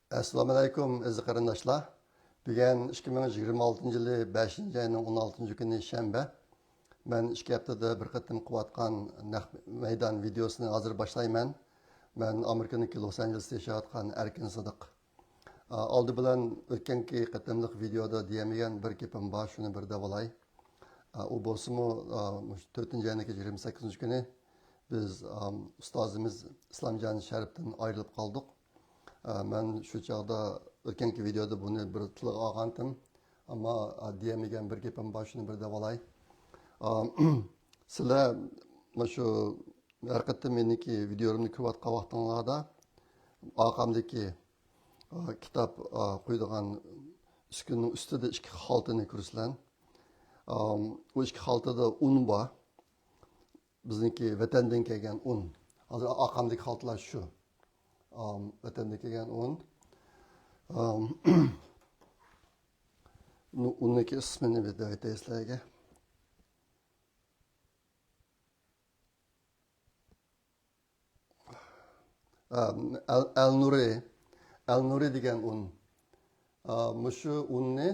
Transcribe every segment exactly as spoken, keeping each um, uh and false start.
ئەسسالامۇئەلەيكۇم، ئەزىز قېرىنداشلار. بۈگۈن ئىككى مىڭ يىگىرمە ئالتىنچى يىلى بەشىنچى ئاينىڭ ئون ئالتىنچى كۈنى شەنبە. مەن ئىككى ھەپتىدە بىر قېتىم قىلىۋاتقان نەق مەيدان ۋىدېئوسىنى ھازىر باشلايمەن. مەن ئامېرىكىنىڭكى لوس ئانژېلېستا ياشاۋاتقان ئەركىن سىدىق. ئالدى بىلەن ئۆتكەنكى قېتىملىق ۋىدېئودا دېيەلمىگەن بىر گېپىم بار، شۇنى بىر دەۋالاي. ئۇ بولسىمۇ، مۇشۇ تۆتىنچى ئاينىڭكى يىگىرمە سەككىزىنچى كۈنى بىز ئۇستازىمىز ئىسلامجان شەرىپتىن ئايرىلىپ قالدۇق. مەن شۇ چاغدا ئۆتكەنكى ۋىدېئودا بۇنى بىر تىلغا ئالغانتىم. ئەمما دېيەلمىگەن بىر گېپىم بار، شۇنى بىر دەۋالاي. سىلەر مۇشۇ ھەر قېتىم مېنىڭكى ۋىدېئولىرىمنى كۆرۈۋاتقان ۋاقتىڭلاردا ئارقامدىكى، ئا، كىتاب، ئا، قويىدىغان ئۈسكۈنىنىڭ ئۈستىدە ئىككى خالتىنى كۆرىسىلەر. ئام، ئۇ ئىككى خالتىدا ئۇن بار. بىزنىڭكى ۋەتەندىن كەلگەن ئۇن. ھازىر ئارقامدىكى خالتىلار شۇ. ئام، ۋەتەندىن كەلگەن ئۇن. ئام، ئۇننىڭكى ئىسمىنى بىر دەۋېتەي سىلەرگە. ئەل، ئەلنۇرى، ئەلنۇرى دېگەن ئۇن. مۇشۇ ئۇننى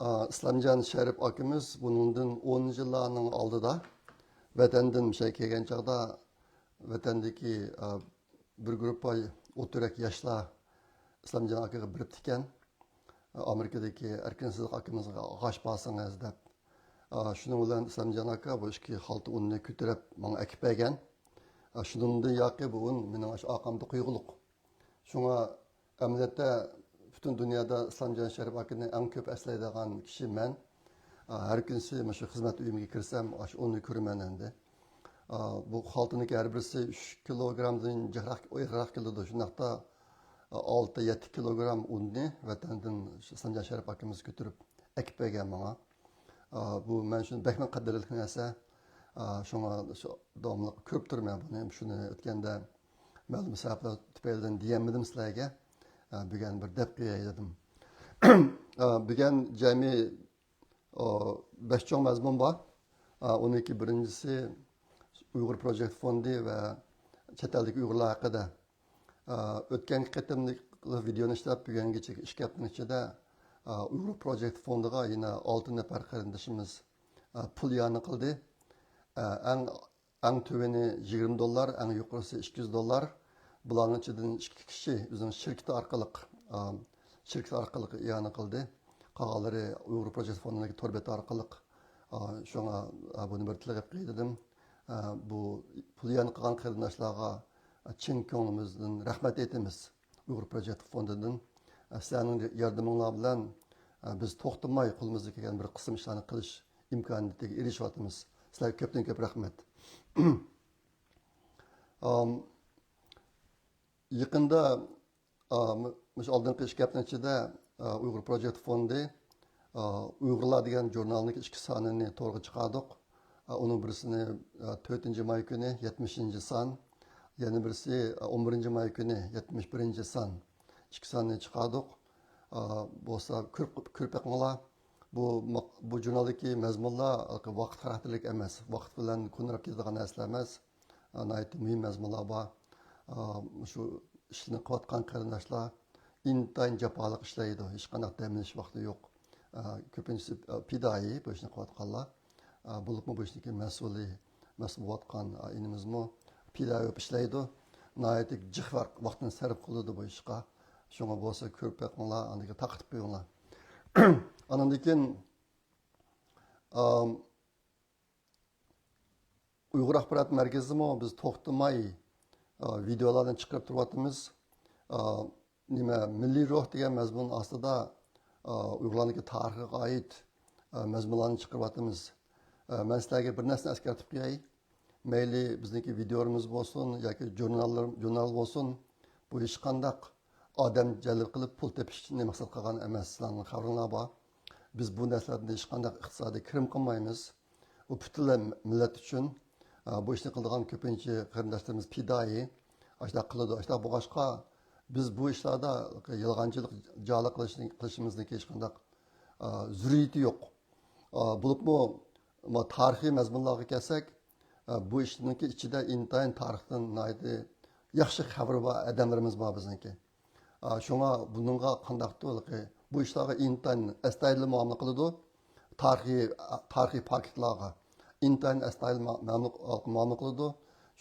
ئىسلامجان شەرىپ ئاكىمىز بۇنىڭدىن ئون يىللارنىڭ ئالدىدا ۋەتەندىن مۇشۇ يەرگە كەلگەن چاغدا ۋەتەندىكى بىر گۇرۇپپا ئوتتۇرا ياشلار ئىسلامجان ئاكىغا بېرىپتىكەن. ئامېرىكىدىكى ئەركىن سىدىق ئاكىمىزغا ئاغاچ بارسىڭىز دەپ. شۇنىڭ بىلەن ئىسلامجان ئاكا بۇ ئىككى خالتا ئۇننى كۆتۈرۈپ ماڭا ئەكىپ بەرگەن. شۇنىڭدىن ياقى بۇ ئۇن مېنىڭ ئاشۇ ئارقامدا قويغۇلۇق. شۇڭا ئەمەلىيەتتە پۈتۈن دۇنيادا ئىسلامجان شەرىپ ئاكىنى ئەڭ كۆپ ئەسلەيدىغان كىشى مەن. ھەر كۈنسى مۇشۇ خىزمەت ئۆيۈمگە كىرسەم، ئاشۇ ئۇننى كۆرىمەن ئەمدى. بۇ خالتىنىڭكى ھەر بىرسى ئۈچ كىلوگرامدىن جىقراق، ئېغىرراق كېلىدۇ. شۇنداقتا ئالتە يەتتە كىلوگرام ئۇننى ۋەتەندىن ئىسلامجان شەرىپ ئاكىمىز كۆتۈرۈپ ئەكىپ بەرگەن ماڭا. بۇ مەن ئۈچۈن بەكمۇ قەدىرلىك نەرسە. شۇڭا شۇ داۋاملىق كۆرۈپ تۇرىمەن بۇنى. شۇنى ئۆتكەندە مەلۇم سەۋەبلەر تۈپەيلىدىن دېيەلمىدىم سىلەرگە. بۈگۈن بىر دەپ قوياي دېدىم. بۈگۈن جەمئىي ئۇ، بەش چوڭ مەزمۇن بار. ئۇنىڭكى بىرىنچىسى ئۇيغۇر پروجېكت فوندى ۋە چەت ئەلدىكى ئۇيغۇرلار ھەققىدە. ئۆتكەنكى قېتىملىق ۋىدېونى ئىشلەپ، بۈگۈنگىچە ئىككى ھەپتىنىڭ ئىچىدە ئۇيغۇر پروجېكت فوندىغا يەنە ئالتە نەپەر قېرىندىشىمىز پۇل ئىئانە قىلدى. ئەڭ ئەڭ تۆۋىنى يىگىرمە دوللار، ئەڭ يۇقىرىسى ئىككى يۈز دوللار. بۇلارنىڭ ئىچىدىن ئىككى كىشى ئۆزىنىڭ شىركىتى ئارقىلىق، ئا، شىركىتى ئارقىلىق ئىئانە قىلدى. قالغانلىرى ئۇيغۇر پروجېكت فوندىدىكى تور بېتى ئارقىلىق. ئا، شۇڭا، ئا، بۇنى بىر تىلغا ئېلىپ قوياي دېدىم. ئا، بۇ پۇل ئىئانە قىلغان قېرىنداشلارغا، ئا، چىن كۆڭلىمىزدىن رەھمەت ئېيتىمىز. ئۇيغۇر پروجېكت فوندىدىن، ئە، سىلەرنىڭ ياردىمىڭلار بىلەن، ئە، بىز توختىماي قولىمىزدىن كەلگەن بىر قىسىم ئىشلارنى قىلىش ئىمكانىيىتىگە ئېرىشىۋاتىمىز. سىلەرگە كۆپتىن كۆپ رەھمەت. ئام، يېقىندا، ئا، مۇ-، مۇشۇ ئالدىنقى ئىككى ھەپتىنىڭ ئىچىدە، ئا، ئۇيغۇر پروجېكت فوندى، ئا، ئۇيغۇرلار دېگەن ژۇرنالنىڭ ئىككى سانىنى تورغا چىقاردۇق. ئۇنىڭ بىرسىنى، تۆتىنچى ماي كۈنى، يەتمىشىنچى سان، يەنە بىرسى، ئون بىرىنچى ماي كۈنى، يەتمىش بىرىنچى سان. ئىككى ساننى چىقاردۇق. بولسا كۆرۈپ، كۆرۈپ بېقىڭلار. بۇ، بۇ ژۇرنالدىكى مەزمۇنلار ۋاقىت خاراكتېرلىك ئەمەس. ۋاقىت بىلەن كونىراپ كېتىدىغان نەرسىلەر ئەمەس. ناھايىتى مۇھىم مەزمۇنلار بار. شۇ ئىشنى قىلىۋاتقان قېرىنداشلار ئىنتايىن جاپالىق ئىشلەيدۇ. ھېچقانداق دەم ئېلىش ۋاقتى يوق. كۆپىنچىسى پىدائىي بۇ ئىشنى قىلىۋاتقانلار. بولۇپمۇ بۇ ئىشنىڭكى مەسئۇلى، مەسئۇل بولۇۋاتقان ئىنىمىزمۇ پىدائىي بولۇپ ئىشلەيدۇ. ناھايىتى جىق ۋاق-، ۋاقتىنى سەرپ قىلىدۇ بۇ ئىشقا. شۇڭا بولسا كۆرۈپ بېقىڭلار، ئاندىن كېيىن تارقىتىپ قويۇڭلار. ئاندىن كېيىن، ئام، ئۇيغۇر ئاخبارات مەركىزىمۇ بىز توختىماي، ئا، ۋىدېئولارنى چىقىرىپ تۇرۇۋاتىمىز. ئا، نېمە، مىللىي روھ دېگەن مەزمۇن ئاستىدا، ئا، ئۇيغۇرلارنىڭكى تارىخىغا ئائىت، ئا، مەزمۇنلارنى چىقىرىۋاتىمىز. ئا، مەن سىلەرگە بىر نەرسىنى ئەسكەرتىپ قوياي. مەيلى بىزنىڭكى ۋىدېئولىرىمىز بولسۇن ياكى ژۇرناللار، ژۇرنال بولسۇن، بۇ ھېچقانداق ئادەم جەلپ قىلىپ پۇل تېپىشنى مەقسەت قىلغان ئەمەس. سىلەرنىڭ خەۋىرىڭلار بار. بىز بۇ نەرسىلەردىن ھېچقانداق ئىقتىسادىي كىرىم قىلمايمىز. ئۇ پۈتۈنلەي مىللەت ئۈچۈن، ئا، بۇ ئىشنى قىلىدىغان كۆپىنچە قېرىنداشلىرىمىز پىدائىي. ئاشۇنداق قىلىدۇ. ئاشۇنداق بولغاچقا، بىز بۇ ئىشلاردا يالغانچىلىق، جالىق قىلىشنى، قىلىشىمىزنىڭكى ھېچقانداق، ئا، زۆرۈرىيىتى يوق. ئا، بولۇپمۇ، ما، تارىخىي مەزمۇنلارغا كەلسەك، ئا، بۇ ئىشنىڭكى ئىچىدە ئىنتايىن تارىختىن ناھايىتى ياخشى خەۋىرى بار ئادەملىرىمىز بار بىزنىڭكى. ئا، شۇڭا بۇنىڭغا قانداقتۇ، بۇ ئىشلارغا ئىنتايىن ئەستايىدىل مۇئامىلە قىلىدۇ. تارىخىي، تارىخىي پاكىتلارغا ئىنتايىن ئەستايىدىل مۇ-، مۇئامىلە، مۇئامىلە قىلىدۇ.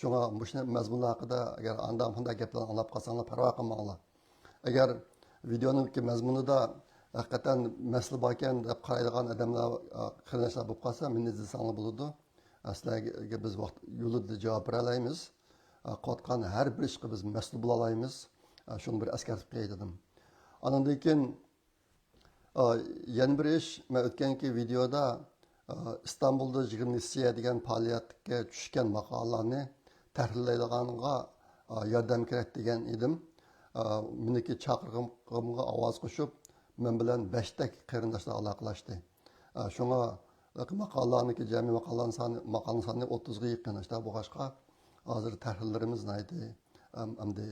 شۇڭا مۇشۇ مەزمۇنلار ھەققىدە ئەگەر ئانداق مۇنداق گەپلەرنى ئاڭلاپ قالساڭلار، پەرۋا قىلماڭلار. ئەگەر ۋىدېئونىڭكى مەزمۇنىدا ھەقىقەتەن مەسىلە باركەن دەپ قارايدىغان ئادەملەر، ئا، قېرىنداشلار بولۇپ قالسا، مېنى ئىزدىسەڭلار بولىدۇ. ئا، سىلەرگە بىز ۋاقىت يولىدا جاۋاب بېرەلەيمىز. ئا، قىلىۋاتقان ھەر بىر ئىشقا بىز مەسئۇل بولالايمىز. ئا، شۇنى بىر ئەسكەرتىپ قوياي دېدىم. ئانىڭدىن كېيىن، ئا، يەنە بىر ئىش، مەن ئۆتكەنكى ۋىدېئودا، ئا، ئىستانبۇلدا يىگىرمە سىيە دېگەن پائالىيەتكە چۈشكەن ماقالىلارنى تەھرىرلەيدىغانغا، ئا، ياردەم كېرەك دېگەن ئىدىم. ئا، مېنىڭكى چاقىرىقىمغا ئاۋاز قوشۇپ، مەن بىلەن بەشتەك قېرىنداشلار ئالاقىلەشتى. ئا، شۇڭا ماقالىلارنىڭكى جەمئىي ماقالىلارنىڭ سانى، ماقالىنىڭ سانى ئوتتۇزغا يېقىن ئىشتا بولغاچقا، ھازىر تەھرىرلىرىمىز ناھايىتى، ئەم-، ئەمدى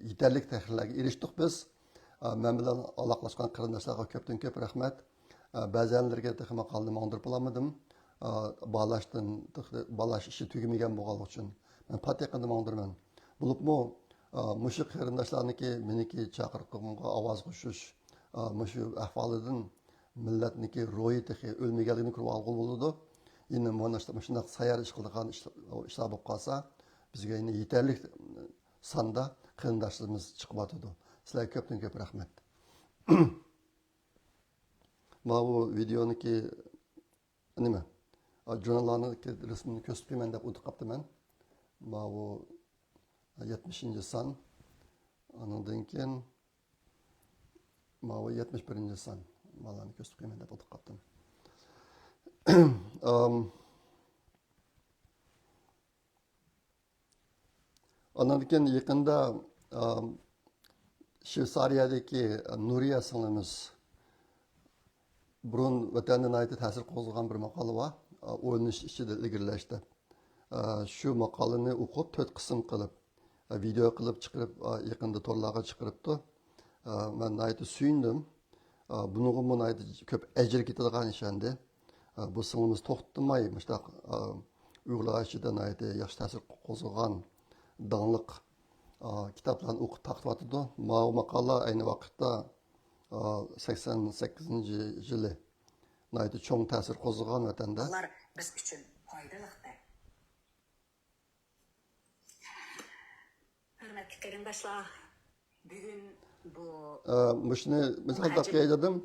يېتەرلىك تەھرىرلەرگە ئېرىشتۇق بىز. ئا، مەن بىلەن ئالاقىلاشقان قېرىنداشلارغا كۆپتىن كۆپ رەھمەت. ئا، بەزەنلىرىگە تېخى ماقالىنى ماڭدۇرۇپ بولالمىدىم. ئا، باھالاشتىن تېخى، باھالاش ئىشى تۈگىمىگەن بولغانلىقى ئۈچۈن مەن پات يېقىندا ماڭدۇرىمەن. بولۇپمۇ، ئا، مۇشۇ قېرىنداشلارنىڭكى مېنىڭكى چاقىرىقىمغا ئاۋاز قوشۇش، ئا، مۇشۇ ئەھۋالىدىن مىللەتنىڭكى روھى تېخى ئۆلمىگەنلىكىنى كۆرۈپ ئالغىلى بولىدۇ. يەنە مانا شۇنداق ساياھەت ئىش قىلىدىغان ئىشلار، ئىشلار بولۇپ قالسا، بىزگە يەنە يېتەرلىك ساندا قېرىنداشلىرىمىز چىقىۋاتىدۇ. سىلەرگە كۆپتىن كۆپ رەھمەت. ماۋۇ ۋىدېونىڭكى نېمە؟ ئا، ژۇرناللارنىڭكى رەسىمىنى كۆرسىتىپ قويىمەن دەپ ئۇنتۇپ قاپتىمەن. ماۋۇ يەتمىشىنچى سان. ئانىڭدىن كېيىن ماۋۇ يەتمىش بىرىنچى سان. مالارنى كۆرسىتىپ قويىمەن دەپ ئۇنتۇپ قاپتىم. ئام، ئانىڭدىن كېيىن يېقىندا، ئام، شۋېتسارىيەدىكى نۇرىيە سىڭلىمىز بۇرۇن ۋەتەندە ناھايىتى تەسىر قوزغىغان بىر ماقالە بار. ئويلىنىش ئىچىدە ئىلگىرىلەش دەپ. شۇ ماقالىنى ئوقۇپ، تۆت قىسىم قىلىپ، ۋىدېئو قىلىپ چىقىرىپ، يېقىندا تورلارغا چىقىرىپتۇ. مەن ناھايىتى سۆيۈندۈم. بۇنىڭغىمۇ ناھايىتى كۆپ ئەجىر كېتىدىغان ئىش ئەمدى. بۇ سىڭلىمىز توختىماي مۇشۇنداق ئۇيغۇرلار ئىچىدە ناھايىتى ياخشى تەسىر قوزغىغان داڭلىق كىتابلارنى ئوقۇپ تارقىتىۋاتىدۇ. ماۋۇ ماقالە ئەينى ۋاقىتتا سەكسەن سەككىزىنچى يىلى ناھايىتى چوڭ تەسىر قوزغىغان ۋەتەندە. ئۇلار بىز ئۈچۈن پايدىلىق دەپ. ھۆرمەتلىك قېرىنداشلار، بۈگۈن بۇ ئە، مۇشۇنى مىسال تاپقىلى دېدىم.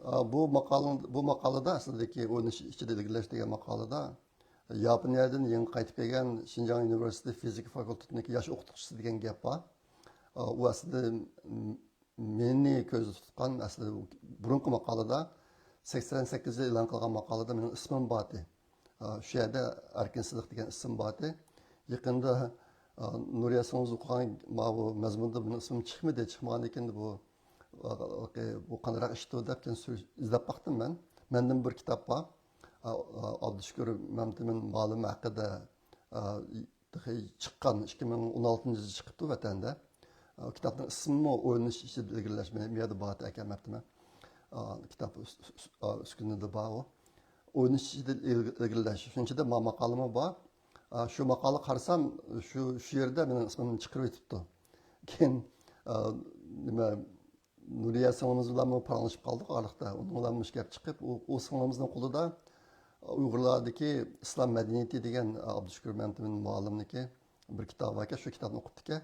ئە، بۇ ماقالىنىڭ، بۇ ماقالىدا ئەسلىدىكى ئويلىنىش ئىچىدە ئىلگىرىلەش دېگەن ماقالىدا ياپونىيەدىن يېڭى قايتىپ كەلگەن شىنجاڭ ئۇنىۋېرسىتېتى فىزىكا فاكۇلتېتىنىڭ ياش ئوقۇتقۇچىسى دېگەن گەپ بار. ئە، ئۇ ئەسلىدە مېنى كۆزدە تۇتقان، ئەسلى بۇرۇنقى ماقالىدا، سەكسەن سەككىز يىل ئېلان قىلغان ماقالىدا مېنىڭ ئىسمىم بار ئىدى. شۇ يەردە ئەركىن سىدىق دېگەن ئىسىم بار ئىدى. يېقىندا نۇرىيە سىڭلىمىز ئوقۇغان ماۋۇ مەزمۇندا مېنىڭ ئىسمىم چىقمىدى. چىقمىغاندىن كېيىن بۇ، بۇ قانداقراق ئىشتۇ دەپ كېيىن سۈر-، ئىزدەپ باقتىم مەن. مەندىن بىر كىتاب بار. ئابدۇشۈكۈر مەمتىمىن مالىم ھەققىدە تېخى چىققان، ئىككى مىڭ ئون ئالتىنچى يىلى چىقىپتۇ ۋەتەندە. ئۇ كىتابنىڭ ئىسمىمۇ ئويلىنىش ئىچىدە ئىلگىرىلەش، مەن بۇ يەردە بار ئىكەن، مەپتىمە. ئا، كىتاب ئۈس-، ئۈس-، ئا، ئۈسكۈنىدە بار ئۇ. ئويلىنىش ئىچىدە ئىل-، ئىلگىرىلەش. شۇنىڭ ئىچىدە ما-، ماقالىمۇ بار. ئا، شۇ ماقالىغا قارىسام، شۇ، شۇ يەردە مېنىڭ ئىسمىمنى چىقىرىپ ئېيتىپتۇ. كېيىن، ئا، نېمە، نۇرىيە سىڭلىمىز بىلەنمۇ پاراڭلىشىپ قالدۇق ئارىلىقتا. ئۇنىڭ بىلەن مۇشۇ گەپ چىقىپ، ئۇ، ئۇ سىڭلىمىزنىڭ قولىدا ئۇيغۇرلاردىكى ئىسلام مەدەنىيىتى دېگەن ئابدۇشۈكۈر مەمتىمىن مۇئەللىمنىڭكى بىر كىتابى باركەن، شۇ كىتابنى ئوقۇپتىكەن.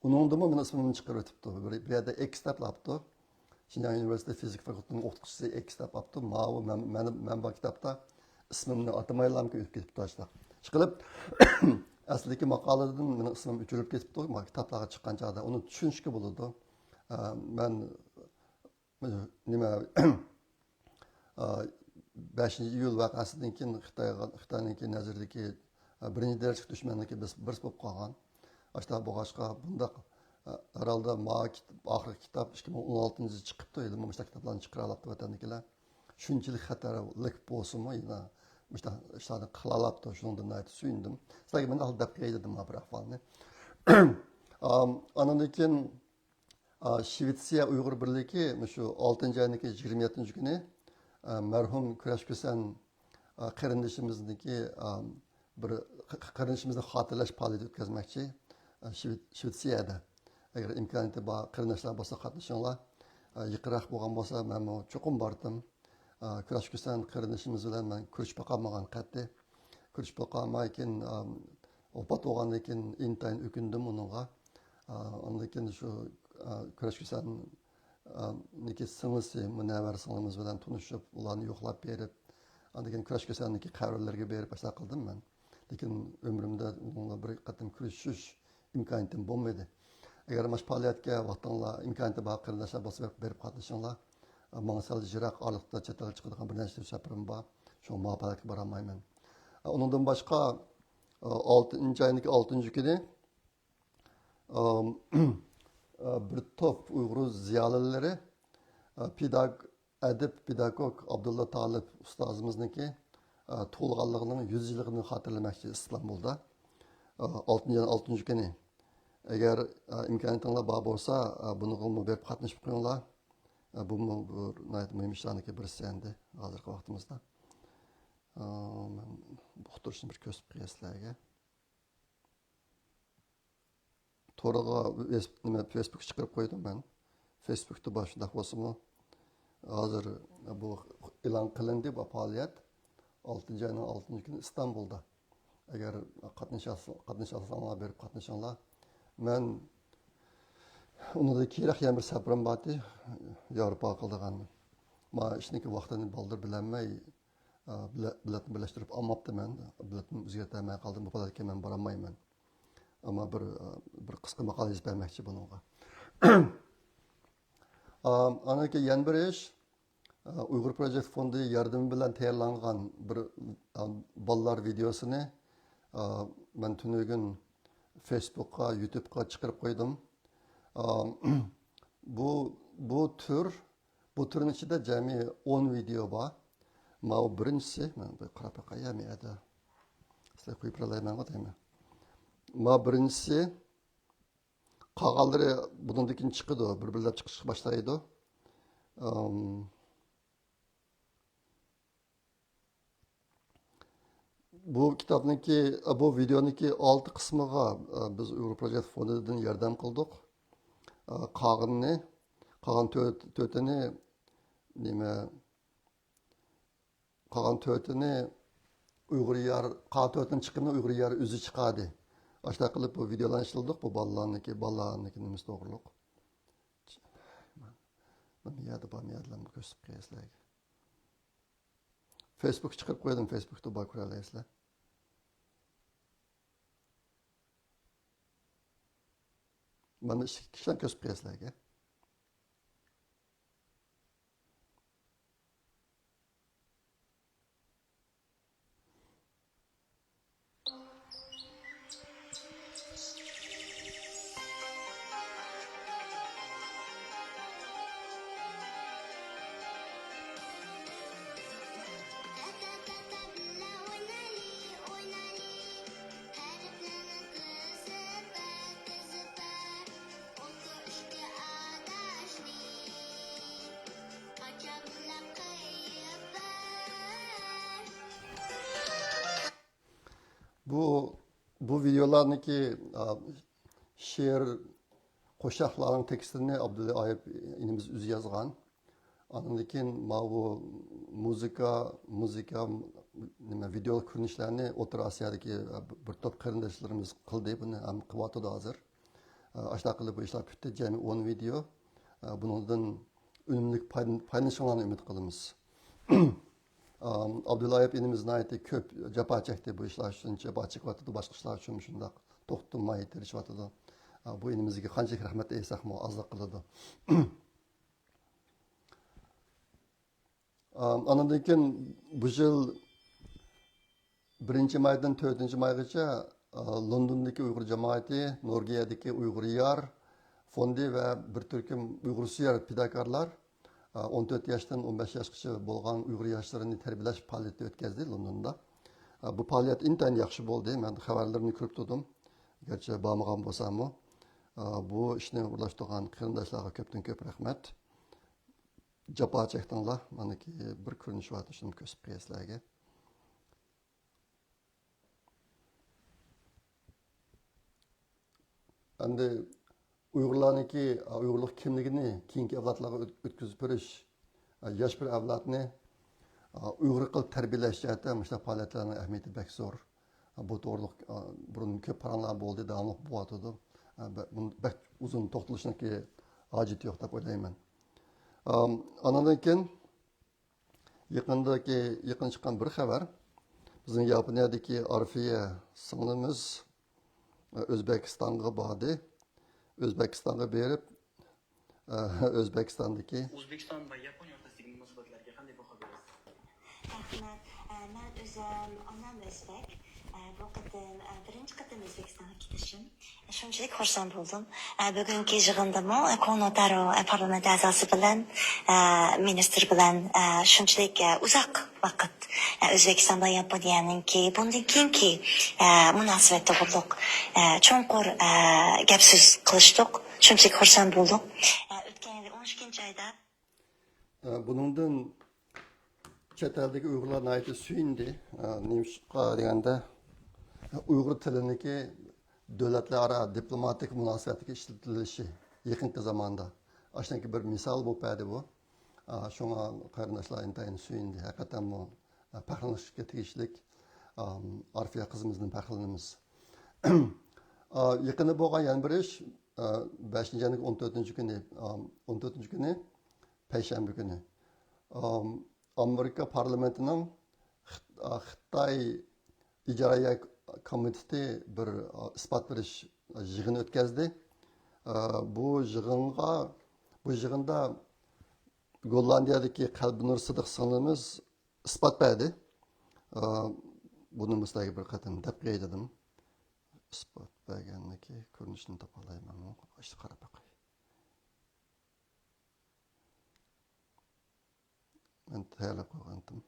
ئۇنىڭدىمۇ مېنىڭ ئىسمىمنى چىقىرىۋېتىپتۇ. بىر، بىر يەردە ئېكس دەپ ئاپتۇ. شىنجاڭ ئۇنىۋېرسىتېتى فىزىكا فاكۇلتېتىنىڭ ئوقۇتقۇچىسى ئېكس دەپ ئاپتۇ. ماۋۇ مەن، مەن، مەن بار كىتابتا ئىسمىمنى ئاتىمايلا ئۆتۈپ كېتىپتۇ ئاشۇنداق. ئىشقىلىپ، ئەسلىدىكى ماقالىدىن مېنىڭ ئىسمىم ئۆچۈرۈلۈپ كېتىپتۇ. ما-، كىتابلارغا چىققان چاغدا ئۇنى چۈشىنىشكە بولىدۇ. ئە، مەن، نېمە، ئە، بەشىنچى ئىيۇل ۋەقەسىدىن كېيىن خىتايغا، خىتاينىڭكى نەزىرىدىكى، ئە، بىرىنچى دەرىجىلىك دۈشمەنلىكى بىرسى، بىرسى بولۇپ قالغان. ئاشۇنداق بولغاچقا، بۇنداق، ئە، ھەر ھالدا ما كىت-، ئاخىرقى كىتاب ئىككى مىڭ ئون ئالتىنچى يىلى چىقىپتۇ، ھېلىمۇ مۇشۇنداق كىتابلارنى چىقىرالاپتۇ ۋەتەندىكىلەر. شۇنچىلىك خەتەرلىك بولسىمۇ، يەنە مۇشۇنداق ئىشلارنى قىلالاپتۇ، شۇنىڭدىن ناھايىتى سۆيۈندۈم. سىلەرگە مەن ھال دەپ قوياي دېدىم، بۇ ئەھۋالنى. ئام، ئانىڭدىن كېيىن، ئا، شىۋېتسىيە ئۇيغۇر بىرلىكى مۇشۇ ئالتىنچى ئاينىڭكى يىگىرمە يەتتىنچى كۈنى، ئا، مەرھۇم كۈرەش كۈسەن، ئا، قېرىندىشىمىزنىڭكى، ئا، بىر ق-، ق-، قېرىندىشىمىزنى خاتىرىلەش پائالىيىتى ئۆتكۈزمەكچى، ئا، شىۋېت-، شىۋېتسىيەدە. ئەگەر ئىمكانىيىتى بار قېرىنداشلار بولسا قاتنىشىڭلار. ئە، يېقىنراق بولغان بولسا مەنمۇ چوقۇم باردىم. ئە، كۈرەش كۈسەن قېرىندىشىمىز بىلەن مەن كۆرۈشۈپ باقالمىغان قەتئىي. كۆرۈشۈپ باقالمايكىن، ئە، ۋاپات بولغاندىن كېيىن ئىنتايىن ئۆكۈندۈم ئۇنىڭغا. ئە، ئاندىن كېيىن شۇ، ئە، كۈرەش كۈسەن، ئە، نىكى سىڭلىسى، مۇنەۋۋەر سىڭلىمىز بىلەن تونۇشۇپ، ئۇلارنى يوقلاپ بېرىپ، ئاندىن كېيىن كۈرەش كۈسەننىكى قەبرىلىرىگە بېرىپ ئاشۇنداق قىلدىم مەن. لېكىن ئۆمرۈمدە ئۇنىڭ بىلەن بىر قېتىم كۆرۈشۈش ئىمكانىيىتىم بولمىدى. ئەگەر مانا شۇ پائالىيەتكە ۋاقتىڭلار، ئىمكانىيىتى بار قېرىنداشلار بولسا بېرىپ، بېرىپ قاتنىشىڭلار. ماڭا سەل يىراق ئارىلىقتا چەت ئەلگە چىقىدىغان بىر نەچچە سەپىرىم بار. شۇڭا مۇۋاپىق بارالمايمەن. ئۇنىڭدىن باشقا، ئالتىنچى ئاينىڭ ئالتىنچى كۈنى، بىر توپ ئۇيغۇر زىيالىيلىرى، پېداگ-، ئەدىب، پېداگوگ ئابدۇللا تالىپ ئۇستازىمىزنىڭكى، ئە، تۇغۇلغانلىقىنىڭ يۈز يىللىقىنى خاتىرىلىمەكچى ئىستانبۇلدا. ئە، ئالتىنچى ئاينىڭ ئالتىنچى كۈنى. ئەگەر، ئە، ئىمكانىيىتىڭلار بار بولسا، ئە، بۇنىڭغىمۇ بېرىپ قاتنىشىپ قويۇڭلار. ئە، بۇمۇ بىر ناھايىتى مۇھىم ئىشلاردىكى بىرسى ئەمدى ھازىرقى ۋاقتىمىزدا. ئە، مەن ئۇقتۇرۇشنى بىر كۆرسىتىپ قوياي سىلەرگە. تورغا ۋېس-، نېمە، فېيسبۇك چىقىرىپ قويدۇم مەن. فېيسبۇكتا بار شۇنداق بولسىمۇ، ھازىر بۇ ئېلان قىلىندى، بۇ پائالىيەت. ئالتىنچى ئاينىڭ ئالتىنچى كۈنى ئىستانبۇلدا. ئەگەر قاتنىشالسا-، قاتنىشالساڭلار، بېرىپ قاتنىشىڭلار. مەن ئۇنىڭدىن كېيىنرەك يەنە بىر سەپىرىم بارتى، ياۋروپاغا قىلىدىغان. مانا ئىشنىڭكى ۋاقتىنى بالدۇر بىلەلمەي، ئا، بىلە-، بىلەتنى بىرلەشتۈرۈپ ئالماپتىمەن. بىلەتنى ئۆزگەرتەلمەي قالدىم. بۇ پائالىيەتكە مەن بارالمايمەن. ئەمما بىر، ئا، بىر قىسقا ماقالە يېزىپ بەرمەكچى بۇنىڭغا. ئا، ئاندىن كېيىن يەنە بىر ئىش، ئا، ئۇيغۇر پروجېكت فوندى ياردىمى بىلەن تەييارلانغان بىر، ئا، بالىلار ۋىدېئوسىنى، ئا، مەن تۈنۈگۈن فېيسبۇكقا، يۇتۇبقا چىقىرىپ قويدۇم. ئا، بۇ، بۇ تۈر بۇ تۈرنىڭ ئىچىدە جەمئىي ئون ۋىدېئو بار. ماۋۇ بىرىنچىسى، مەن بىر قاراپ باقاي، يا مەيەردە. سىلەر قويۇپ بېرەلەيمەنغۇ دەيمەن. ماۋۇ بىرىنچىسى، قالغانلىرى بۇنىڭدىن كېيىن چىقىدۇ، بىر-بىرلەپ چىقىشقا باشلايدۇ. ئىم، بۇ كىتابنىڭكى، بۇ ۋىدېونىڭكى ئالتە قىسمىغا، ئە، بىز ئۇيغۇر پروجېكت فوندىدىن ياردەم قىلدۇق. ئە، قالغىنىنى، قالغان تۆت، تۆتىنى نېمە، قالغان تۆتىنى ئۇيغۇر يار، قالغان تۆتىنىڭ چىقىمىنى ئۇيغۇر يار ئۆزى چىقاردى. ئاشۇنداق قىلىپ بۇ ۋىدېئولارنى ئىشلىدۇق، بۇ بالىلارنىڭكى، بالىلارنىڭكى نېمىسى توغرۇلۇق. مانا يەردە بار، يەردىلا كۆرسىتىپ قوياي سىلەرگە. فېيسبۇكقا چىقىرىپ قويدۇم، فېيسبۇكتا بار، كۆرەلەيسىلەر. مانا ئىككى كىشىلەر كۆرسىتىپ قوياي سىلەرگە. بۇ، بۇ ۋىدېئولارنىڭكى، ئا، شېئىر، قوشاقلارنىڭ تېكىستىنى ئابدۇللا ئايۇپ ئىنىمىز ئۆزى يازغان. ئاندىن كېيىن ماۋۇ مۇزىكا، مۇزىكا، نېمە، ۋىدېئو كۆرۈنۈشلەرنى ئوتتۇرا ئاسىيادىكى بىر توپ قېرىنداشلىرىمىز قىلدى. بۇنى ھەم قىلىۋاتىدۇ ھازىر. ئاشۇنداق قىلىپ بۇ ئىشلار پۈتتى، جەمئىي ئون ۋىدېئو. بۇنىڭدىن ئۈنۈملۈك پايدىلىنىشىڭلارنى ئۈمىد قىلىمىز. ئابدۇللا ئايۇپ ئىنىمىز ناھايىتى كۆپ جاپا چەكتى بۇ ئىشلار ئۈچۈن، جاپا چېكىۋاتىدۇ، باشقا ئىشلار ئۈچۈن شۇنداق توختىماي تىرىشىۋاتىدۇ. بۇ ئىنىمىزگە قانچىلىك رەھمەت ئېيتساقمۇ ئازلىق قىلىدۇ. ئاندىن كېيىن بۇ يىل بىرىنچى مايدىن تۆتىنچى مايغىچە، ئا، لوندوندىكى ئۇيغۇر جامائىتى، نورۋېگىيەدىكى ئۇيغۇر يار فوندى ۋە بىر تۈركۈم ئۇيغۇرسۆيەر پىداكارلار، ئا، ئون تۆت ياشتىن ئون بەش ياشقىچە بولغان ئۇيغۇر ياشلىرىنى تەربىيەلەش پائالىيىتى ئۆتكەزدى لوندوندا. ئا، بۇ پائالىيەت ئىنتايىن ياخشى بولدى. مەن خەۋەرلىرىنى كۆرۈپ تۇردۇم. گەرچە بارمىغان بولساممۇ، ئا، بۇ ئىشنى ئورۇنلاشتۇرغان قېرىنداشلارغا كۆپتىن كۆپ رەھمەت. جاپا چەكتىڭلار. مانىكى بىر كۆرۈنۈش بار، شۇنى كۆرسىتىپ قوياي سىلەرگە. ئەمدى ئۇيغۇرلارنىڭكى، ئۇيغۇرلۇق كىملىكىنى كېيىنكى ئەۋلادلارغا ئۆت-، ئۆتكۈزۈپ بېرىش، ياش بىر ئەۋلادنى ئۇيغۇر قىلىپ تەربىيەلەش جەھەتتە مۇشۇنداق پائالىيەتلەرنىڭ ئەھمىيىتى بەك زور. بۇ توغرىلىق بۇرۇن كۆپ پاراڭلار بولدى، داۋاملىق بولۇۋاتىدۇ. بە-، بۇنى بەك ئۇزۇن توختىلىشنىڭكى ھاجىتى يوق دەپ ئويلايمەن. ئاندىن كېيىن يېقىندىكى، يېقىن چىققان بىر خەۋەر. بىزنىڭ ياپونىيەدىكى ئارفىيە سىڭلىمىز ئۆزبېكىستانغا باردى. ئۆزبېكىستانغا بېرىپ، ئۆزبېكىستاندىكى ئۆزبېكىستان ۋە ياپونىيە ئوتتۇرىسىدىكى مۇناسىۋەتلەرگە قانداق باھا بېرىسىز؟ رەھمەت. ئە، مەن ئۆزۈم ئانام ئۆزبەك. ئە، بۇ قېتىم، ئە، بىرىنچى قېتىم ئۆزبېكىستانغا كېتىشىم. شۇنچىلىك خۇرسەن بولدۇم. ئە، بۈگۈنكى يىغىندىمۇ، ئە، كوڭنوتارو، ئە، پارلامېنت ئەزاسى بىلەن، ئە، مىنىستىر بىلەن، ئە، شۇنچىلىك، ئە، ئۇزاق ۋاقىت، ئە، ئۆزبېكىستان بىلەن ياپونىيەنىڭكى بۇندىن كېيىنكى، ئە، مۇناسىۋەت توغرۇلۇق، ئە، چوڭقۇر، ئە، گەپ سۆز قىلىشتۇق. شۇنچىلىك خۇرسەن بولدۇق. ئە، ئۆتكەن يىل ئون ئىككىنچى ئايدا. ئە، بۇنىڭدىن چەت ئەلدىكى ئۇيغۇرلار ناھايىتى سۆيۈندى. ئە، نېمىشقا دېگەندە، ئۇيغۇر تىلىنىڭكى دۆلەتلەر ئارا دىپلوماتىك مۇناسىۋەتتىكى ئىشلىتىلىشى يېقىنقى زاماندا. ئاشۇنىڭكى بىر مىسال بولۇپ بەردى بۇ. ئە، شۇڭا قېرىنداشلار ئىنتايىن سۆيۈندى. ھەقىقەتەنمۇ، ئە، پەخىرلىنىشكە تېگىشلىك، ئە، ئارفىيە قىزىمىزدىن پەخىرلىنىمىز. ئە، يېقىندا بولغان يەنە بىر ئىش، ئە، بەشىنچى ئاينىڭ ئون تۆتىنچى كۈنى، ئە، ئون تۆتىنچى كۈنى پەيشەنبە كۈنى، ئام-، ئامېرىكا پارلامېنتىنىڭ خىت-، ئا، خىتاي ئىجرائىيە كومىتېتى بىر، ئا، ئىسپات بېرىش يىغىنى ئۆتكەزدى. ئا، بۇ يىغىنغا، بۇ يىغىندا گوللاندىيەدىكى قەلبىنۇر سىدىق سىڭلىمىز ئىسپات بەردى. ئا، بۇنى مۇشۇ يەرگە بىر قېتىم دەپ قوياي دېدىم. ئىسپات بەرگەننىكى كۆرۈنۈشىنى تاپالايمەنمۇ؟ ئاشتا قاراپ باقاي. مەن تەييارلاپ قويغانتىم.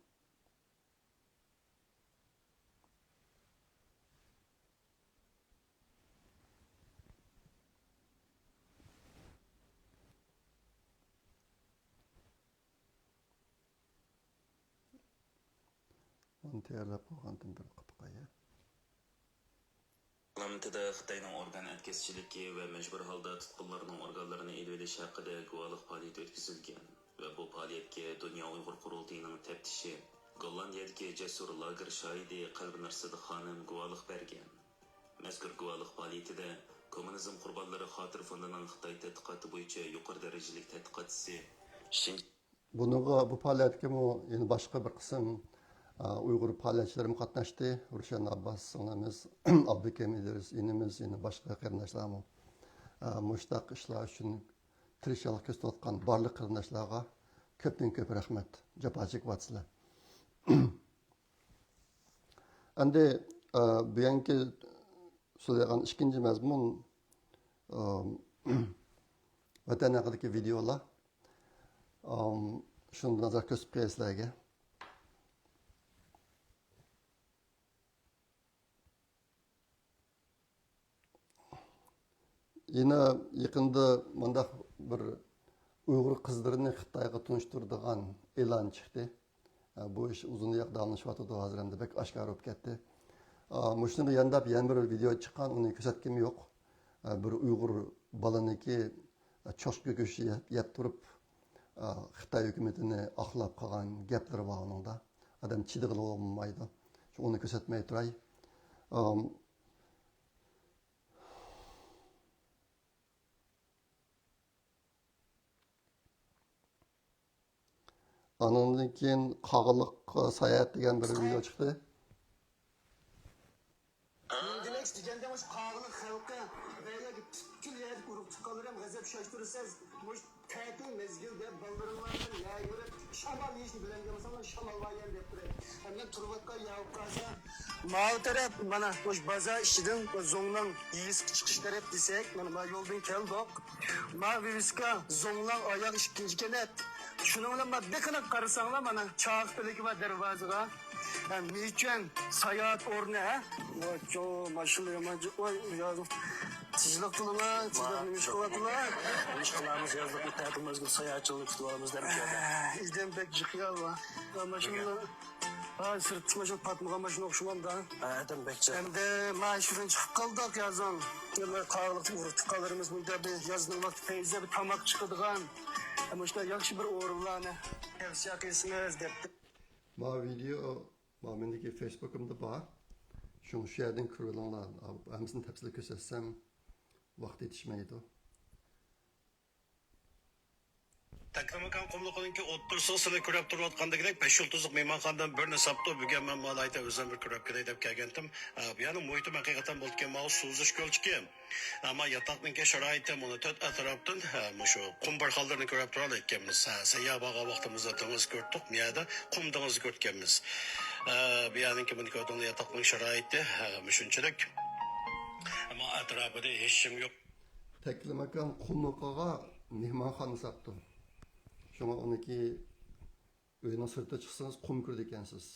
ئۇنى تەييارلاپ قويغانتىم، بىر قاپىقى. پارلامېنتىدا خىتاينىڭ ئورگان ئەتكەسچىلىكى ۋە مەجبۇر ھالدا تۇتقۇنلارنىڭ ئورگانلىرىنى ئېلىۋېلىش ھەققىدە گۇۋاھلىق پائالىيىتى ئۆتكۈزۈلگەن ۋە بۇ پائالىيەتكە دۇنيا ئۇيغۇر قۇرۇلتىيىنىڭ تەپتىشى، گوللاندىيەدىكى جەسۇر لاگېر شاھىدى قەلبىنۇر سىدىق خانىم گۇۋاھلىق بەرگەن. مەزكۇر گۇۋاھلىق پائالىيىتىدە كوممۇنىزم قۇربانلىرى خاتىرە فوندىنىڭ خىتاي تەتقىقاتى بويىچە يۇقىرى دەرىجىلىك تەتقىقاتچىسى، شىن- بۇنىڭغا، بۇ پائالىيەتكىمۇ يەنە باشقا بىر قىسىم، ئا، ئۇيغۇر پائالىيەتچىلىرىمۇ قاتناشتى. رۇشەن ئابباس سىڭلىمىز، ئابدۇكېرىم ئىدرىس ئىنىمىز، يەنە باشقا قېرىنداشلارمۇ، ئا، مۇشۇنداق ئىشلار ئۈچۈن تىرىشچانلىق كۆرسىتىۋاتقان بارلىق قېرىنداشلارغا كۆپتىن كۆپ رەھمەت. جاپا چېكىۋاتىسىلەر. ئەمدى، ئا، بۈگۈنكى سۆزلەيدىغان ئىككىنچى مەزمۇن، ئا، ۋەتەن ھەققىدىكى ۋىدېئولار. ئام، شۇنى نازار كۆرسىتىپ قوياي سىلەرگە. يەنە يېقىندا مۇنداق بىر ئۇيغۇر قىزلىرىنى خىتايغا تونۇشتۇرىدىغان ئېلان چىقتى. ئە، بۇ ئىش ئۇزۇندىن ياق داۋاملىشىۋاتىدۇ، ھازىر ئەمدى بەك ئاشكارا بولۇپ كەتتى. ئا، مۇشۇنىڭغا يانداپ يەنە بىر ۋىدېئو چىققان، ئۇنى كۆرسەتكىنىم يوق. ئە، بىر ئۇيغۇر بالىنىڭكى، ئە، چوشقا گۆشى يەپ، يەپ تۇرۇپ، ئە، خىتاي ھۆكۈمىتىنى ئاقلاپ قىلغان گەپلىرى بار ئۇنىڭدا. ئادەم چىدىغىلى بولمايدۇ. شۇ ئۇنى كۆرسەتمەي تۇراي. ئام، ئانىڭدىن كېيىن قاغىلىققا ساياھەت دېگەن بىر ۋىدېئو چىقتى. دېمەكچى دېگەندە، مۇشۇ قاغىلىق خەلقى، ئەگەر پۈتكۈل يەردىكى ئۇرۇق تۇغقانلىرىم غەزەپ شاشتۇرىسىز، مۇشۇ تەتىل مەزگىلدە بالىلىرىڭلار بىلەن نەگە بېرىپ، شامال يېيىشنى بىلەلمىگەن بولساڭلار، شامال بار يەرنى دەپ بېرەي. ھەمدە تۇرۇۋاتقان ياۋۇق قالسا، ماۋۇ تەرەپ، مانا، مۇشۇ بازار ئىچىدىن زوڭنىڭ يېزىسىغا چىقىش تەرەپ دېسەك، مانا، مانا يولدىن كەلدۇق. ما ۋىۋىسكا زوڭلاڭ ئاياغ ئىككىنچى كەنت. شۇنىڭ بىلەن ما بېقىنىپ قارىساڭلار، مانا، چاقى پىلىكى بار دەرۋازىغا. ھە، مىچۈەن ساياھەت ئورنى، ھە؟ ۋاي، چو، ماشىنا يامان جىق، ۋاي، يازلىق تىنچلىق تۇرۇڭلار، تىنچلىق نېمە ئىش قىلىۋاتىرلار؟ نېمە ئىش قىلىمىز، يازلىق تەتىل مەزگىل ساياھەتچىلىك كۈتۈۋالىمىز دەپ كەلدى. ھە، ئىدەم بەك جىق يا، ۋا. ۋا، ماشىنا، ھە، سىرتقى ماشىنا پاتمىغان ماشىنا ئوخشىمامدا. ھە، ئادەم بەك جىق. ئەمدى ما شۇدىن چىقىپ قالدۇق يازىڭ. قاغىلىق ئۇرۇق تۇغقانلىرىمىز بۇ يەردە يازنىڭ ۋاقتى پەيزىدە بىر تاماق چىقىدىغان، مۇشۇنداق ياخشى بىر ئورۇنلارنى تەۋسىيە قىلسىڭىز دەپتۇ. ما ۋىدېئو، ما مېنىڭكى فېيسبۇكۇمدا بار. شۇڭا شۇ يەردىن كۆرۈۋېلىڭلار. ھەممىسىنى تەپسىلىي كۆرسەتسەم ۋاقىت يېتىشمەيدۇ. تەكلىماكان قۇملۇقىنىڭكى ئوتتۇرىسىغا سىلەر كۆرۈپ تۇرۇۋاتقاندەكدەك بەش يۇلتۇزلۇق مېھمانخانىدىن بىرنى ساپتۇ. بۈگۈن مەن مالايىتا ئۆزۈم بىر كۆرۈپ كېلەي دەپ كەلگەنتىم. ئە، بۇ يەرنىڭ مۇھىتىمۇ ھەقىقەتەن بولىدىكەن، ماۋۇ سۇزۇش كۆلچىكى. ئەمما ياتاقنىڭكى شارائىتى مانا تۆت ئەتراپتىن، ئە، مۇشۇ قۇم بارخانلىرىنى كۆرۈپ تۇرالايدىكەنمىز. سە-، سەيياھ بارغان ۋاقتىمىزدا دېڭىز كۆردۇق، مۇ يەردە قۇم دېڭىزى كۆرگەنمىز. ئە، بۇ يەرنىڭكى مۇنى كۆردۈڭلار، ياتاقنىڭ شارائىتى، ئە، مۇشۇنچىلىك. ئەمما ئەتراپىدا ھېچ كىم يوق. تەكلىماكان قۇملۇقىغا مېھمانخانا ساپتۇ. شۇڭا ئۇنىڭكى ئۆينىڭ سىرتىغا چىقسىڭىز، قۇم كۆرىدىكەنسىز.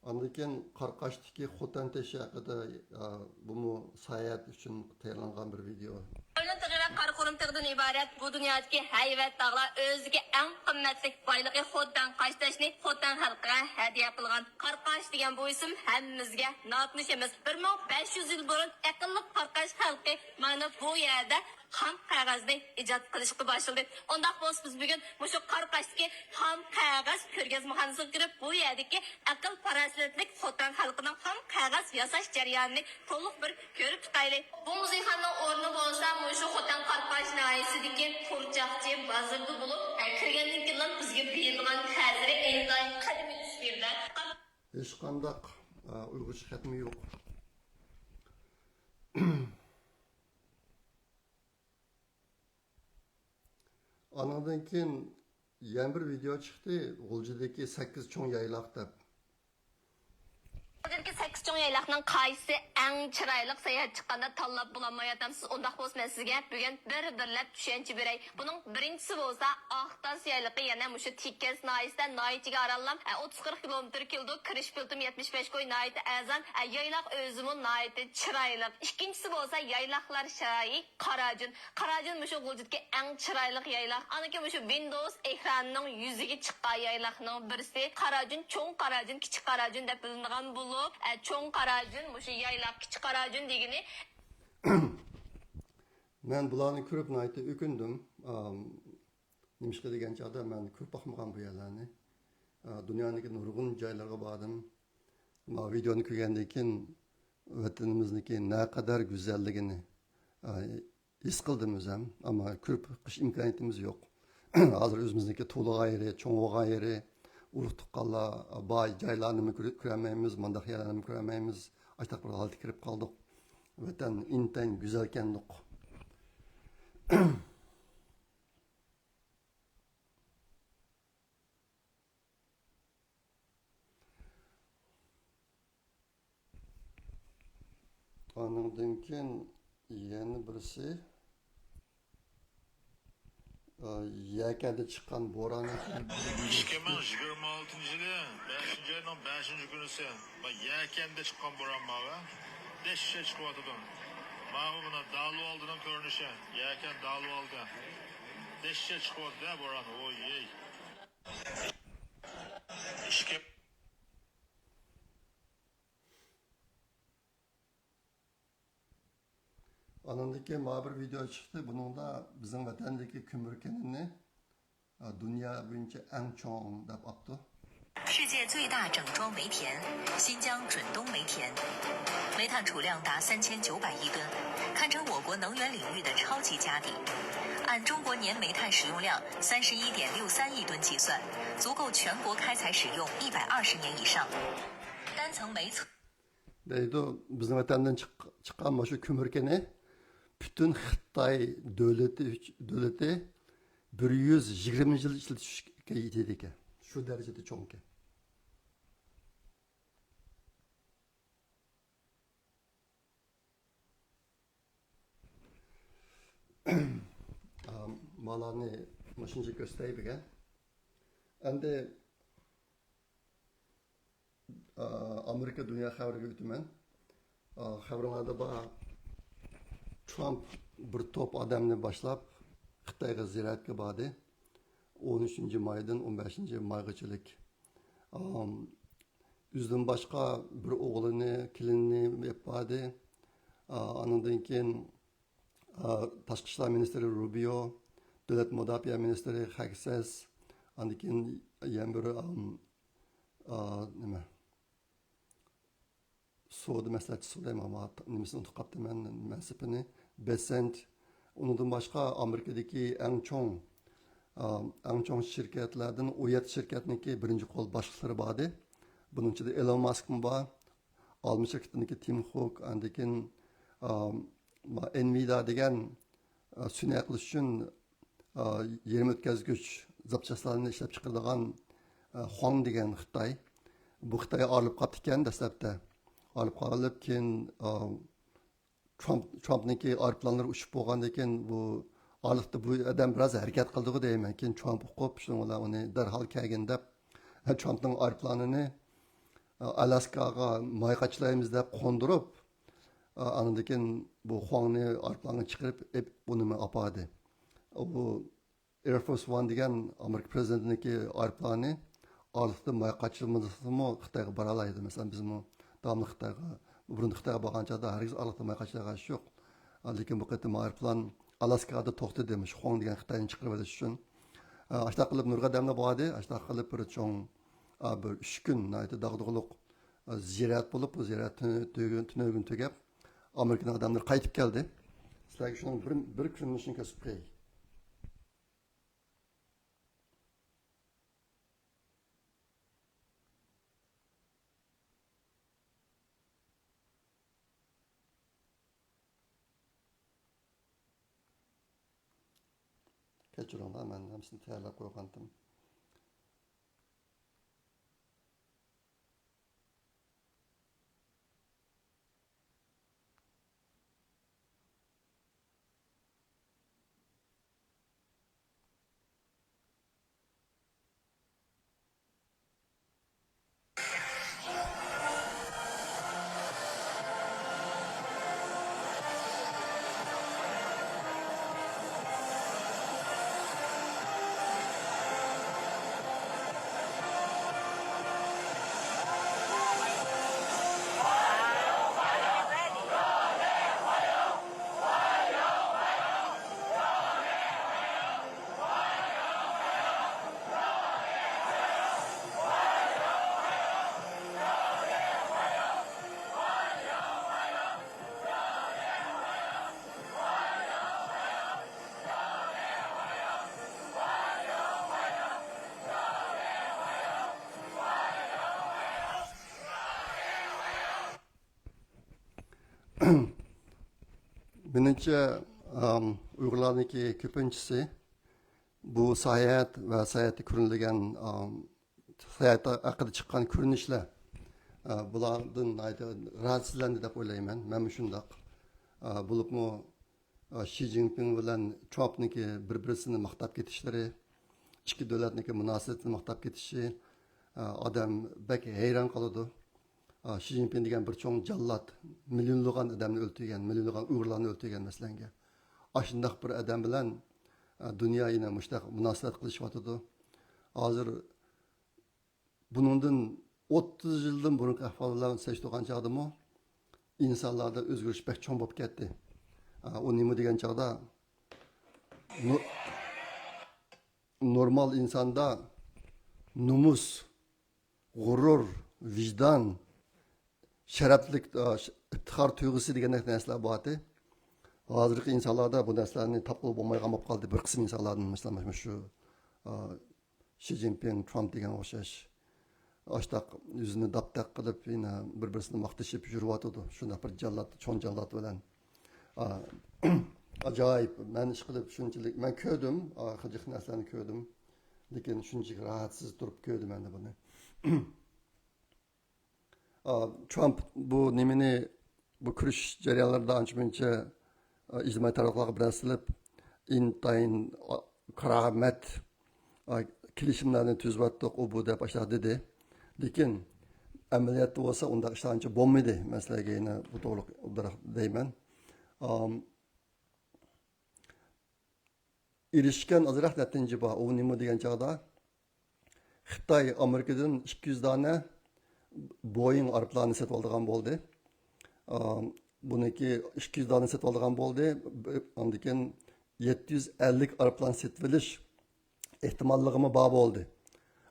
ئاندىن كېيىن قاراقاشتىكى خوتەن تېشى ھەققىدە، ئا، بۇمۇ ساياھەت ئۈچۈن تەييارلانغان بىر ۋىدېئو. قوينۇ تېغى ۋە قاراقۇرۇم تېغىدىن ئىبارەت بۇ دۇنيادىكى ھەيۋەت تاغلار ئۆزىدىكى ئەڭ قىممەتلىك بايلىقى خوتەن قاشتېشىنى خوتەن خەلقىگە ھەدىيە قىلغان. قاراقاش دېگەن بۇ ئىسىم ھەممىمىزگە ناتونۇش ئەمەس. بىر مىڭ بەش يۈز يىل بۇرۇن ئەقىللىق قاراقاش خەلقى مانا بۇ يەردە خام قەغەزنى ئىجاد قىلىشقا باشلىدى. ئۇنداق بولسا، بىز بۈگۈن مۇشۇ قاراقاشتىكى خام قەغەز كۆرگەزمىخانىسىغا كىرىپ، بۇ يەردىكى ئەقىل-پاراسەتلىك خوتەن خەلقىنىڭ خام قەغەز ياساش جەريانىنى تولۇق بىر كۆرۈپ چىقايلى. بۇ مۇزېيخانىنىڭ ئورنى بولسا مۇشۇ خوتەن قاراقاش ناھىيەسىدىكى قورچاقچى بازىرىدا بولۇپ، كىرگەندىن كېيىنلا بىزگە بېرىلغان تەسىرى ئىنتايىن قەدىمىي تۈسلەردە. ھېچقانداق، ئە، ئۇيغۇرچە خەتمۇ يوق. ئانىڭدىن كېيىن يەنە بىر ۋىدېئو چىقتى، غۇلجىدىكى سەككىز چوڭ يايلاق دەپ. غۇلجىدىكى سەككىز چوڭ يايلاقنىڭ قايسىسى ئەڭ چىرايلىق؟ ساياھەت چىققاندا تاللاپ بولالمايۋاتامسىز؟ ئۇنداق بولسا، مەن سىزگە بۈگۈن بىر-بىرلەپ چۈشەنچە بېرەي. بۇنىڭ بىرىنچىسى بولسا ئاقتاس يايلىقى، يەنە مۇشۇ تېكەس ناھىيەسىدە ناھايىتىگە ئارانلا، ئە، ئوتتۇز قىرىق كىلومېتىر كېلىدۇ. كىرىش پۇلتىمۇ يەتمىش بەش كوي، ناھايىتى ئەرزان. ئە، يايلاق ئۆزىمۇ ناھايىتى چىرايلىق. ئىككىنچىسى بولسا يايلاقلار شاھى قاراجۈن. قاراجۈن مۇشۇ غۇلجىدىكى ئەڭ چىرايلىق يايلاق. ئاندىن كېيىن مۇشۇ ۋىندوۋس ئېكرانىنىڭ يۈزىگە چىققان يايلاقنىڭ بىرسى. قاراجۈن، چوڭ قاراجۈن، كىچىك قاراجۈن دەپ بىلىنىدىغان بولۇپ، ئە، چوڭ قاراجۈن، مۇشۇ يايلاق، كىچىك قاراجۈن دېگىنى. مەن بۇلارنى كۆرۈپ ناھايىتى ئۆكۈندۈم. ئام، نېمىشقا دېگەن چاغدا مەن كۆرۈپ باقمىغان بۇ يەرلەرنى. ئا، دۇنيانىڭكى نۇرغۇن جايلىرىغا باردىم. ما ۋىدېئونى كۆرگەندىن كېيىن ۋەتىنىمىزنىڭكى نەقەدەر گۈزەللىكىنى، ئا، ھېس قىلدىم ئۆزۈم. ئەمما كۆرۈپ بېقىش ئىمكانىيىتىمىز يوق. ھازىر ئۆزىمىزنىڭكى تۇغۇلغان يېرى، چوڭ بولغان يېرى، ئۇرۇق تۇغقانلار بار جايلارنىمۇ كۆرۈپ، كۆرەلمەيمىز، مۇنداق يەرلەرنىمۇ كۆرەلمەيمىز. ئاشتاق بىر ھالەتكە كىرىپ قالدۇق. ۋەتەن ئىنتايىن گۈزەلكەندۇق. ئانىڭدىن كېيىن يەنە بىرسى، ئا، يەكەندە چىققان بوران. ئىككى مىڭ يىگىرمە ئالتىنچى يىلى بەشىنچى ئاينىڭ بەشىنچى كۈنىسى، ما يەكەندە چىققان بوران ماۋۇ. دەھشەت چىقىۋاتىدۇ. ماۋۇ مانا دالىۋالدىنىڭ كۆرۈنۈشى. يەكەن دالىۋالدى. دەھشەت چىقىۋاتىدۇ بوران. ۋوي يەي. ئىككى ئانىڭدىن كېيىن مانا بىر ۋىدېئو چىقتى. بۇنىڭدا بىزنىڭ ۋەتەندىكى كۆمۈر كېنىنى، ئا، دۇنيا بويىچە ئەڭ چوڭ دەپ ئاپتۇ. 世界最大整装煤田，新疆准东煤田，煤炭储量达三千九百亿吨，堪称我国能源领域的超级家底。按中国年煤炭使用量三十一点六三亿吨计算，足够全国开采使用一百二十年以上。单层煤层 دەيدۇ، بىزنىڭ ۋەتەندىن چىق-، چىققان مۇشۇ كۆمۈر كېنى پۈتۈن خىتاي دۆلىتى ئۈچ-، دۆلىتى بىر يۈز يىگىرمە يىل ئىشلىتىشكە يېتىدىكەن. شۇ دەرىجىدە چوڭكەن. مالارنى مۇشۇنچە كۆرسىتەي بۈگۈن. ئەمدى ئامېرىكا دۇنيا خەۋىرىگە ئۆتىمەن. خەۋىرىڭلاردا بار، ترامپ بىر توپ ئادەمنى باشلاپ خىتايغا زىيارەتكە باردى. ئون ئۈچىنچى مايدىن ئون بەشىنچى مايغىچىلىك. ئۆزىدىن باشقا بىر ئوغلىنى، كېلىنىنى ئېلىپ باردى. ئا، ئانىڭدىن كېيىن، ئا، تاشقى ئىشلار مىنىستىرى روبىيو، دۆلەت مۇداپىئە مىنىستىرى خەكسەس، ئاندىن كېيىن يەنە بىر، ئام، ئا، نېمە، سودا مەسلىھەتچىسى دەيمەن، نېمىسىنى ئۇنتۇپ قاپتىمەن، مەنسىپىنى، بېسسېنت. ئۇنىڭدىن باشقا ئامېرىكىدىكى ئەڭ چوڭ، ئا، ئەڭ چوڭ شىركەتلەردىن ئون يەتتە شىركەتنىڭكى بىرىنچى قول باشلىقلىرى باردى. بۇنىڭ ئىچىدە ئېلون ماسكمۇ بار، ئالما شىركىتىنىڭكى تىم كۇك، ئاندىن كېيىن، ئا، ئېنۋىدىيا دېگەن، ئا، سۈنئىي ئەقىل ئۈچۈن، ئا، يېرىم ئۆتكەزگۈچ زاپچاسلارنى ئىشلەپ چىقىرىدىغان، ئا، خۇاڭ دېگەن خىتاي. بۇ خىتاي ئايرىلىپ قاپتىكەن دەسلەپتە. ئايرىلىپ قالىپ، كېيىن، ئا، ترامپ، ترامپنىڭكى ئايروپىلانلىرى ئۇچۇپ بولغاندىن كېيىن، بۇ ئارىلىقتا بۇ ئادەم بىراز ھەرىكەت قىلدىغۇ دەيمەن. كېيىن ترامپ ئۇقۇپ، شۇنىڭ بىلەن ئۇنى دەرھال كەلگىن دەپ، ترامپنىڭ ئايروپىلانىنى، ئا، ئالاسكاغا ماي قاچىلايمىز دەپ قوندۇرۇپ، ئا، ئاندىن كېيىن بۇ خۇاڭنى ئايروپىلانغا چىقىرىپ، ئېپ-، ئۇنى ئاپاردى. ئۇ ئېير فورس ۋان دېگەن ئامېرىكا پرېزىدېنتىنىڭكى ئايروپىلانى ئارىلىقتا ماي قاچىلىمىسىمۇ خىتايغا بارالايدۇ. مەسىلەن، بىزمۇ داۋاملىق خىتايغا، بۇرۇن خىتايغا بارغان چاغدا ھەرگىز ئارىلىقتا ماي قاچىلىغان ئىش يوق. لېكىن بۇ قېتىم ئايروپىلان ئالاسكادا توختىدى، مۇشۇ خۇاڭ دېگەن خىتاينى چىقىرىۋېلىش ئۈچۈن. ئاشۇنداق قىلىپ نۇرغۇن ئادەملەر باردى. ئاشۇنداق قىلىپ بىر چوڭ، بىر ئۈچ كۈن ناھايىتى داغدۇغىلىق زىيارەت بولۇپ، بۇ زىيارەت تۈنۈگۈن، تۈنۈگۈن تۈگەپ، ئامېرىكىنىڭ ئادەملىرى قايتىپ كەلدى. سىلەرگە شۇنىڭ بىر، بىر كۆرۈنۈشىنى كۆرسىتىپ قوياي. كەچۈرۈڭلار، مەن ھەممىسىنى تەييارلاپ قويغانتىم. مېنىڭچە، ئام، ئۇيغۇرلارنىڭكى كۆپىنچىسى بۇ ساياھەت ۋە ساياھەتتە كۆرۈنىدىغان، ئام، ساياھەت ھەققىدە چىققان كۆرۈنۈشلەر، ئا، بۇلاردىن ناھايىتى راھەتسىزلەندى دەپ ئويلايمەن. مەنمۇ شۇنداق. ئا، بولۇپمۇ، ئا، شى جىنپىڭ بىلەن ترامپنىڭكى بىر-بىرسىنى ماختاپ كېتىشلىرى، ئىككى دۆلەتنىڭكى مۇناسىۋىتىنى ماختاپ كېتىشى، ئا، ئادەم بەك ھەيران قالىدۇ. ئا، شى جىنپىڭ دېگەن بىر چوڭ جاللات، مىليونلىغان ئادەمنى ئۆلتۈرگەن، مىليونلىغان ئۇيغۇرلارنى ئۆلتۈرگەن مەسىلەنگە. ئاشۇنداق بىر ئادەم بىلەن، ئا، دۇنيا يەنە مۇشۇنداق مۇناسىۋەت قىلىشىۋاتىدۇ. ھازىر بۇنىڭدىن ئوتتۇز يىلدىن بۇرۇنقى ئەھۋال بىلەن سېلىشتۇرغان چاغدىمۇ ئىنسانلاردا ئۆزگىرىش بەك چوڭ بولۇپ كەتتى. ئا، ئۇ نېمە دېگەن چاغدا، نو-، نورمال ئىنساندا نومۇس، غۇرۇر، ۋىجدان، شەرەپلىك، ئا، ئىپتىخار تۇيغۇسى دېگەندەك نەرسىلەر بارتى. ھازىرقى ئىنسانلاردا بۇ نەرسىلەرنى تاپقىلى بولمايدىغان بولۇپ قالدى. بىر قىسىم ئىنسانلاردىن، مەسىلەن، مۇشۇ، ئا، شى جىنپىڭ، ترامپ دېگەنگە ئوخشاش. ئاشتاق يۈزىنى داپتەك قىلىپ، يەنە بىر-بىرسىنى ماختىشىپ يۈرۈۋاتىدۇ. شۇنداق بىر جاللات، چوڭ جاللات بىلەن. ئا، ئاجايىپ. مەن ئىشقىلىپ شۇنچىلىك، مەن كۆردۈم، ئا، جىق نەرسىلەرنى كۆردۈم. لېكىن شۇنچىلىك راھەتسىز تۇرۇپ كۆردۈم ئەمدى بۇنى. ئا، ترامپ بۇ نېمىنى، بۇ كۆرۈشۈش جەريانلىرىدا ئانچە مۇنچە، ئا، ئىجتىمائىي تارماقلارغا بىر نەرسە سېلىپ، ئىنتايىن، ئا، كارامەت، ئا، كېلىشىملەرنى تۈزۈۋەتتۇق، ئۇ بۇ دەپ ئاشۇنداق دېدى. لېكىن ئەمەلىيەتتە بولسا ئۇنداق ئىشلار ئانچە بولمىدى. مەسىلىگە يەنە بۇ توغرىلىق بىراق دەيمەن. ئام، ئېرىشكەن ئازراق نەتىجە بار. ئۇ نېمە دېگەن چاغدا، خىتاي ئامېرىكىدىن ئىككى يۈز دانە، بويىڭ ئايروپىلانىنى سېتىۋالىدىغان بولدى. ئا، بۇنىڭكى ئىككى يۈز دانە سېتىۋالىدىغان بولدى. ئاندىن كېيىن يەتتە يۈز ئەللىك ئايروپىلان سېتىۋېلىش ئېھتىماللىقىمۇ بار بولدى.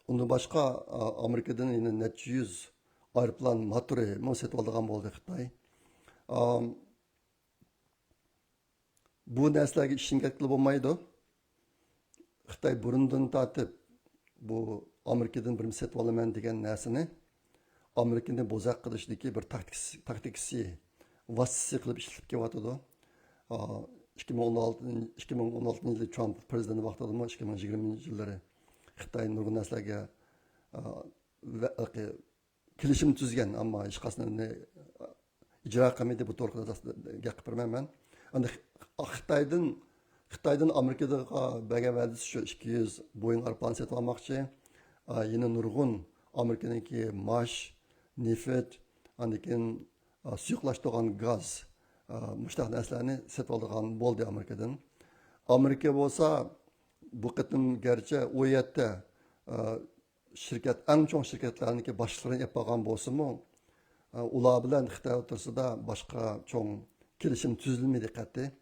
ئۇندىن باشقا، ئا، ئامېرىكىدىن يەنە نەچچە يۈز ئايروپىلان موتورىمۇ سېتىۋالىدىغان بولدى خىتاي. ئا، بۇ نەرسىلەرگە ئىشىنىپ كەتكىلى بولمايدۇ. خىتاي بۇرۇندىن تارتىپ بۇ ئامېرىكىدىن بىر نېمە سېتىۋالىمەن دېگەن نەرسىنى ئامېرىكىنى بوزەك قىلىشتىكى بىر تاكتىكىسى، تاكتىكىسى، ۋاسىتىسى قىلىپ ئىشلىتىپ كېلىۋاتىدۇ. ئىككى مىڭ ئون ئالتىنچى، ئىككى مىڭ ئون ئالتىنچى يىلى ترامپ پىرېزىدېنت ۋاقتىدىمۇ، ئىككى مىڭ يىگىرمىنچى يىللىرى خىتاي نۇرغۇن نەرسىلەرگە، ئا، ۋە-، كېلىشىم تۈزگەن، ئەمما ھېچقايسىنى ئىجرا قىلمىدى. بۇ توغرىلىق گەپ قىلىپ بېرىمەن مەن. ئەمدى خىتايدىن، خىتايدىن ئامېرىكىغا بەرگەن ۋەدىسى شۇ ئىككى يۈز بويىڭ ئايروپىلان سېتىۋالماقچى. ئا، يەنە نۇرغۇن ئامېرىكىنىڭكى ماش، نېفىت، ئاندىن كېيىن، ئا، سۇيۇقلاشتۇرغان گاز، ئا، مۇشۇنداق نەرسىلەرنى سېتىۋالىدىغان بولدى ئامېرىكىدىن. ئامېرىكا بولسا بۇ قېتىم گەرچە ئۇ يەردە، ئا، شىركەت، ئەڭ چوڭ شىركەتلەرنىڭكى باشلىقلىرىنى ئېلىپ بارغان بولسىمۇ، ئۇلار بىلەن خىتاي ئوتتۇرىسىدا باشقا چوڭ كېلىشىم تۈزۈلمىدى قەتئىي.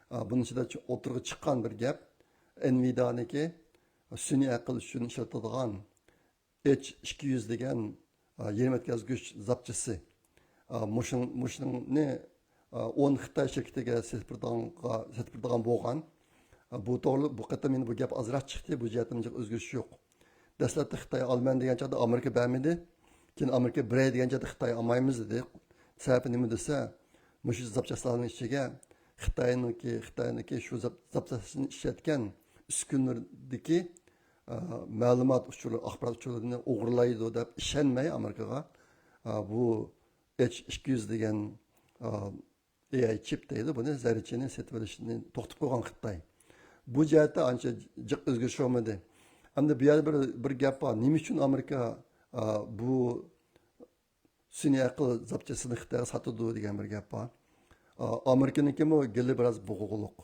بۇنىڭ ئىچىدە ئوتتۇرىغا چىققان بىر گەپ، ئېنۋىدىيانىڭكى سۈنئىي ئەقىل ئۈچۈن ئىشلىتىدىغان ئېچ ئىككى يۈز دېگەن يېرىم ئۆتكەزگۈچ زاپچىسى. مۇشۇنىڭ، مۇشۇنىڭنى ئون خىتاي شىركىتىگە سېتىپ بېرىدىغانغا، سېتىپ بېرىدىغان بولغان. بۇ توغرىلىق، بۇ قېتىم يەنە بۇ گەپ ئازراق چىقتى، بۇ جەھەتتە جىق ئۆزگىرىش يوق. دەسلەپتە خىتاي ئالىمەن دېگەن چاغدا ئامېرىكا بەرمىدى. كېيىن ئامېرىكا بېرەي دېگەن چاغدا خىتاي ئالمايمىز دېدى. سەۋەبى نېمە دېسە، مۇشۇ زاپچاسلارنىڭ ئىچىگە خىتاينىڭكى، خىتاينىڭكى شۇ زاپ-، زاپچاسنى ئىشلەتكەن ئۈسكۈنىلىرىدىكى، ئە، مەلۇمات ئۇچۇرى، ئاخبارات ئۇچۇرلىرىنى ئوغرىلايدۇ دەپ ئىشەنمەي ئامېرىكىغا، ئە، بۇ ئېچ ئىككى يۈز دېگەن، ئە، ئېي ئاي چىپ دەيدۇ، بۇنى زەررىچىنى سېتىۋېلىشنى توختىتىپ قويغان خىتاي. بۇ جەھەتتە ئانچە جىق ئۆزگىرىش بولمىدى. ئەمدى بۇ يەردە بىر، بىر گەپ بار. نېمە ئۈچۈن ئامېرىكا، ئا، بۇ سۈنئىي ئەقىل زاپچاسىنى خىتايغا ساتىدۇ دېگەن بىر گەپ بار. ئا، ئامېرىكىنىڭكىمۇ گېلى بىراز بوغۇقلۇق.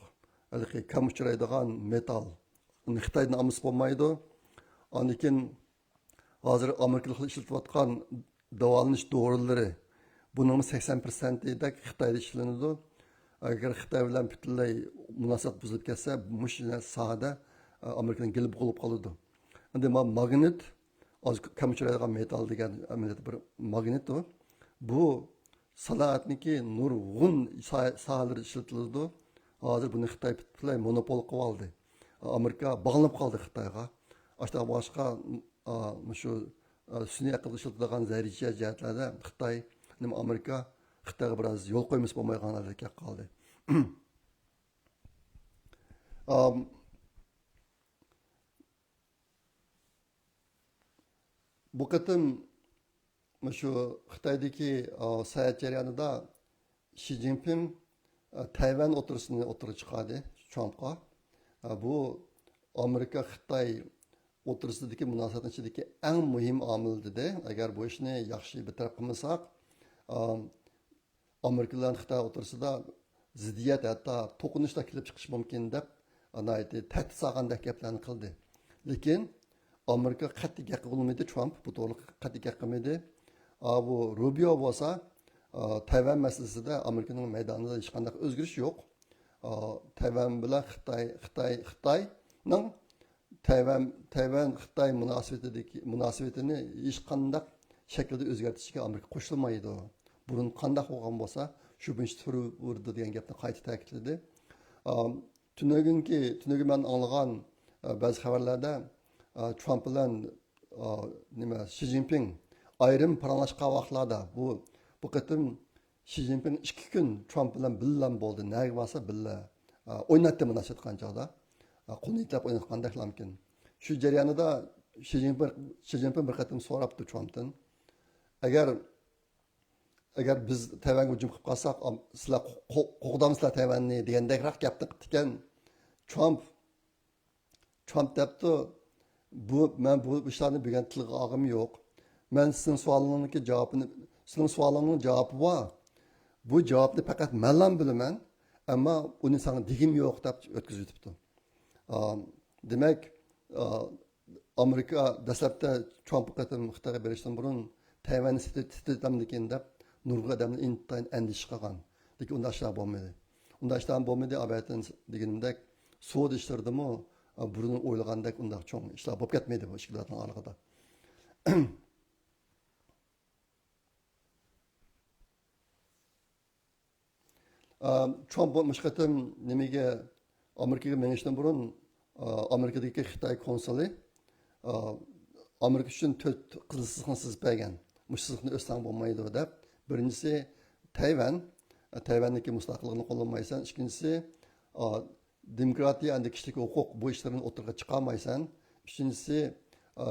ھېلىقى كەم ئۇچرايدىغان مېتال. ئۇنى خىتايدىن ئالمىسا بولمايدۇ. ئاندىن كېيىن ھازىر ئامېرىكىلىقلار ئىشلىتىۋاتقان داۋالىنىش دورىلىرى، بۇنىڭمۇ سەكسەن پىرسەنتىدەك خىتايدا ئىشلىنىدۇ. ئەگەر خىتاي بىلەن پۈتۈنلەي مۇناسىۋەت بۇزۇلۇپ كەتسە، مۇشۇ ساھەدە، ئە، ئامېرىكىنىڭ گېلى بوغۇلۇپ قالىدۇ. ئەمدى ما-، ماگنىت، ئاز كەم ئۇچرايدىغان مېتال دېگەن ئەمەلىيەتتە بىر ماگنىت ئۇ. بۇ سانائەتنىڭكى نۇرغۇن ساھە-، ساھەلىرى ئىشلىتىلىدۇ. ھازىر بۇنى خىتاي پۈتۈنلەي مونوپول قىلىۋالدى. ئامېرىكا باغلىنىپ قالدى خىتايغا. ئاشۇنداق بولغاچقا، ئا، مۇشۇ، ئا، سۈنئىي ئەقىلدە ئىشلىتىلىدىغان زەررىچە جەھەتلەردە خىتاي، نېمە ئامېرىكا خىتايغا بىراز يول قويمىسا بولمايدىغان ھالەتكە كەپ قالدى. ئام، بۇ قېتىم مۇشۇ خىتايدىكى، ئا، ساياھەت جەريانىدا شى جىنپىڭ، ئا، تەيۋەن ئوتتۇرىسىنى ئوتتۇرىغا چىقاردى ترامپقا. ئا، بۇ ئامېرىكا خىتاي ئوتتۇرىسىدىكى مۇناسىۋەتنىڭ ئىچىدىكى ئەڭ مۇھىم ئامىل دېدى. ئەگەر بۇ ئىشنى ياخشى بىر تەرەپ قىلمىساق، ئا، ئامېرىكا بىلەن خىتاي ئوتتۇرىسىدا زىددىيەت، ھەتتا توقۇنۇشلار كېلىپ چىقىشى مۇمكىن دەپ، ناھايىتى تەھدىت سالغاندەك گەپلەرنى قىلدى. لېكىن ئامېرىكا قەتئىي گەپ قىلمىدى، ترامپ بۇ توغرىلىق قەتئىي گەپ قىلمىدى. ئا، بۇ روبىيو بولسا، ئا، تەيۋەن مەسىلىسىدە ئامېرىكىنىڭ مەيدانىدا ھېچقانداق ئۆزگىرىش يوق. ئا، تەيۋەن بىلەن خىتاي، خىتاي، خىتاينىڭ تەيۋەن، تەيۋەن خىتاي مۇناسىۋىتىدىكى، مۇناسىۋىتىنى ھېچقانداق شەكىلدە ئۆزگەرتىشكە ئامېرىكا قوشۇلمايدۇ. بۇرۇن قانداق بولغان بولسا، شۇ بويىچە تۇرۇۋېرىدۇ دېگەن گەپنى قايتا تەكىتلىدى. ئام، تۈنۈگۈنكى، تۈنۈگۈن مەن ئاڭلىغان، ئە، بەزى خەۋەرلەردە، ئە، ترامپ بىلەن، ئە، نېمە، شى جىنپىڭ ئايرىم پاراڭلاشقان ۋاقىتلاردا، بۇ، بۇ قېتىم شى جىنپىڭ ئىككى كۈن ترامپ بىلەن بىللە بولدى. نەگە بارسا بىللە، ئە، ئويناتتى مۇناسىۋەت قىلغان چاغدا. ئە، قولىنى يېتىلەپ ئويناتقاندەكلامكىن. شۇ جەريانىدا شى جىنپىڭ، شى جىنپىڭ بىر قېتىم سوراپتۇ ترامپتىن. ئەگەر، ئەگەر بىز تەيۋەنگە ھۇجۇم قىلىپ قالساق، ئام-، سىلەر قو-، قو-، قوغدامسىلەر تەيۋەننى دېگەندەكرەك گەپنى قىپتىكەن. ترامپ، ترامپ دەپتۇ، بۇ، مەن بۇ ئىشلارنى بۈگۈن تىلغا ئالغىنىم يوق. مەن سېنىڭ سوئالىڭنىڭكى جاۋابىنى، سېنىڭ سوئالىڭنىڭ جاۋابى بار. بۇ جاۋابنى پەقەت مەنلا بىلىمەن، ئەمما ئۇنى ساڭا دېگۈم يوق دەپ ئۆتكۈزۈۋېتىپتۇ. ئا، دېمەك، ئا، ئامېرىكا دەسلەپتە ترامپ بۇ قېتىم خىتايغا بېرىشتىن بۇرۇن تەيۋەننى سېتىۋېتەمدىكىن دەپ نۇرغۇن ئادەملەر ئىنتايىن ئەندىشە قىلغان. لېكىن ئۇنداق ئىشلار بولمىدى. ئۇنداق ئىشلار بولمىدى، ئابەتەن دېگىنىمدەك سودا ئىشلىرىدىمۇ، ئا، بۇرۇن ئويلىغاندەك ئۇنداق چوڭ ئىشلار بولۇپ كەتمىدى بۇ ئىككى دۆلەتنىڭ ئارىلىقىدا. ئا، ترامپ بۇ مۇشۇ قېتىم نېمىگە، ئامېرىكىغا مېڭىشتىن بۇرۇن، ئا، ئامېرىكىدىكى خىتاي كونسۇلى، ئا، ئامېرىكا ئۈچۈن تۆت قىزىل سىزىقنى سىزىپ بەرگەن. مۇشۇ سىزىقنى ئۆتسەڭ بولمايدۇ دەپ. بىرىنچىسى، تەيۋەن. ئا، تەيۋەندىكى مۇستەقىللىقنى قوللىمايسەن. ئىككىنچىسى، ئا، دېموكراتىيە، ئەندى كىشىلىك ھوقۇق، بۇ ئىشلارنى ئوتتۇرىغا چىقارمايسەن. ئۈچىنچىسى، ئا،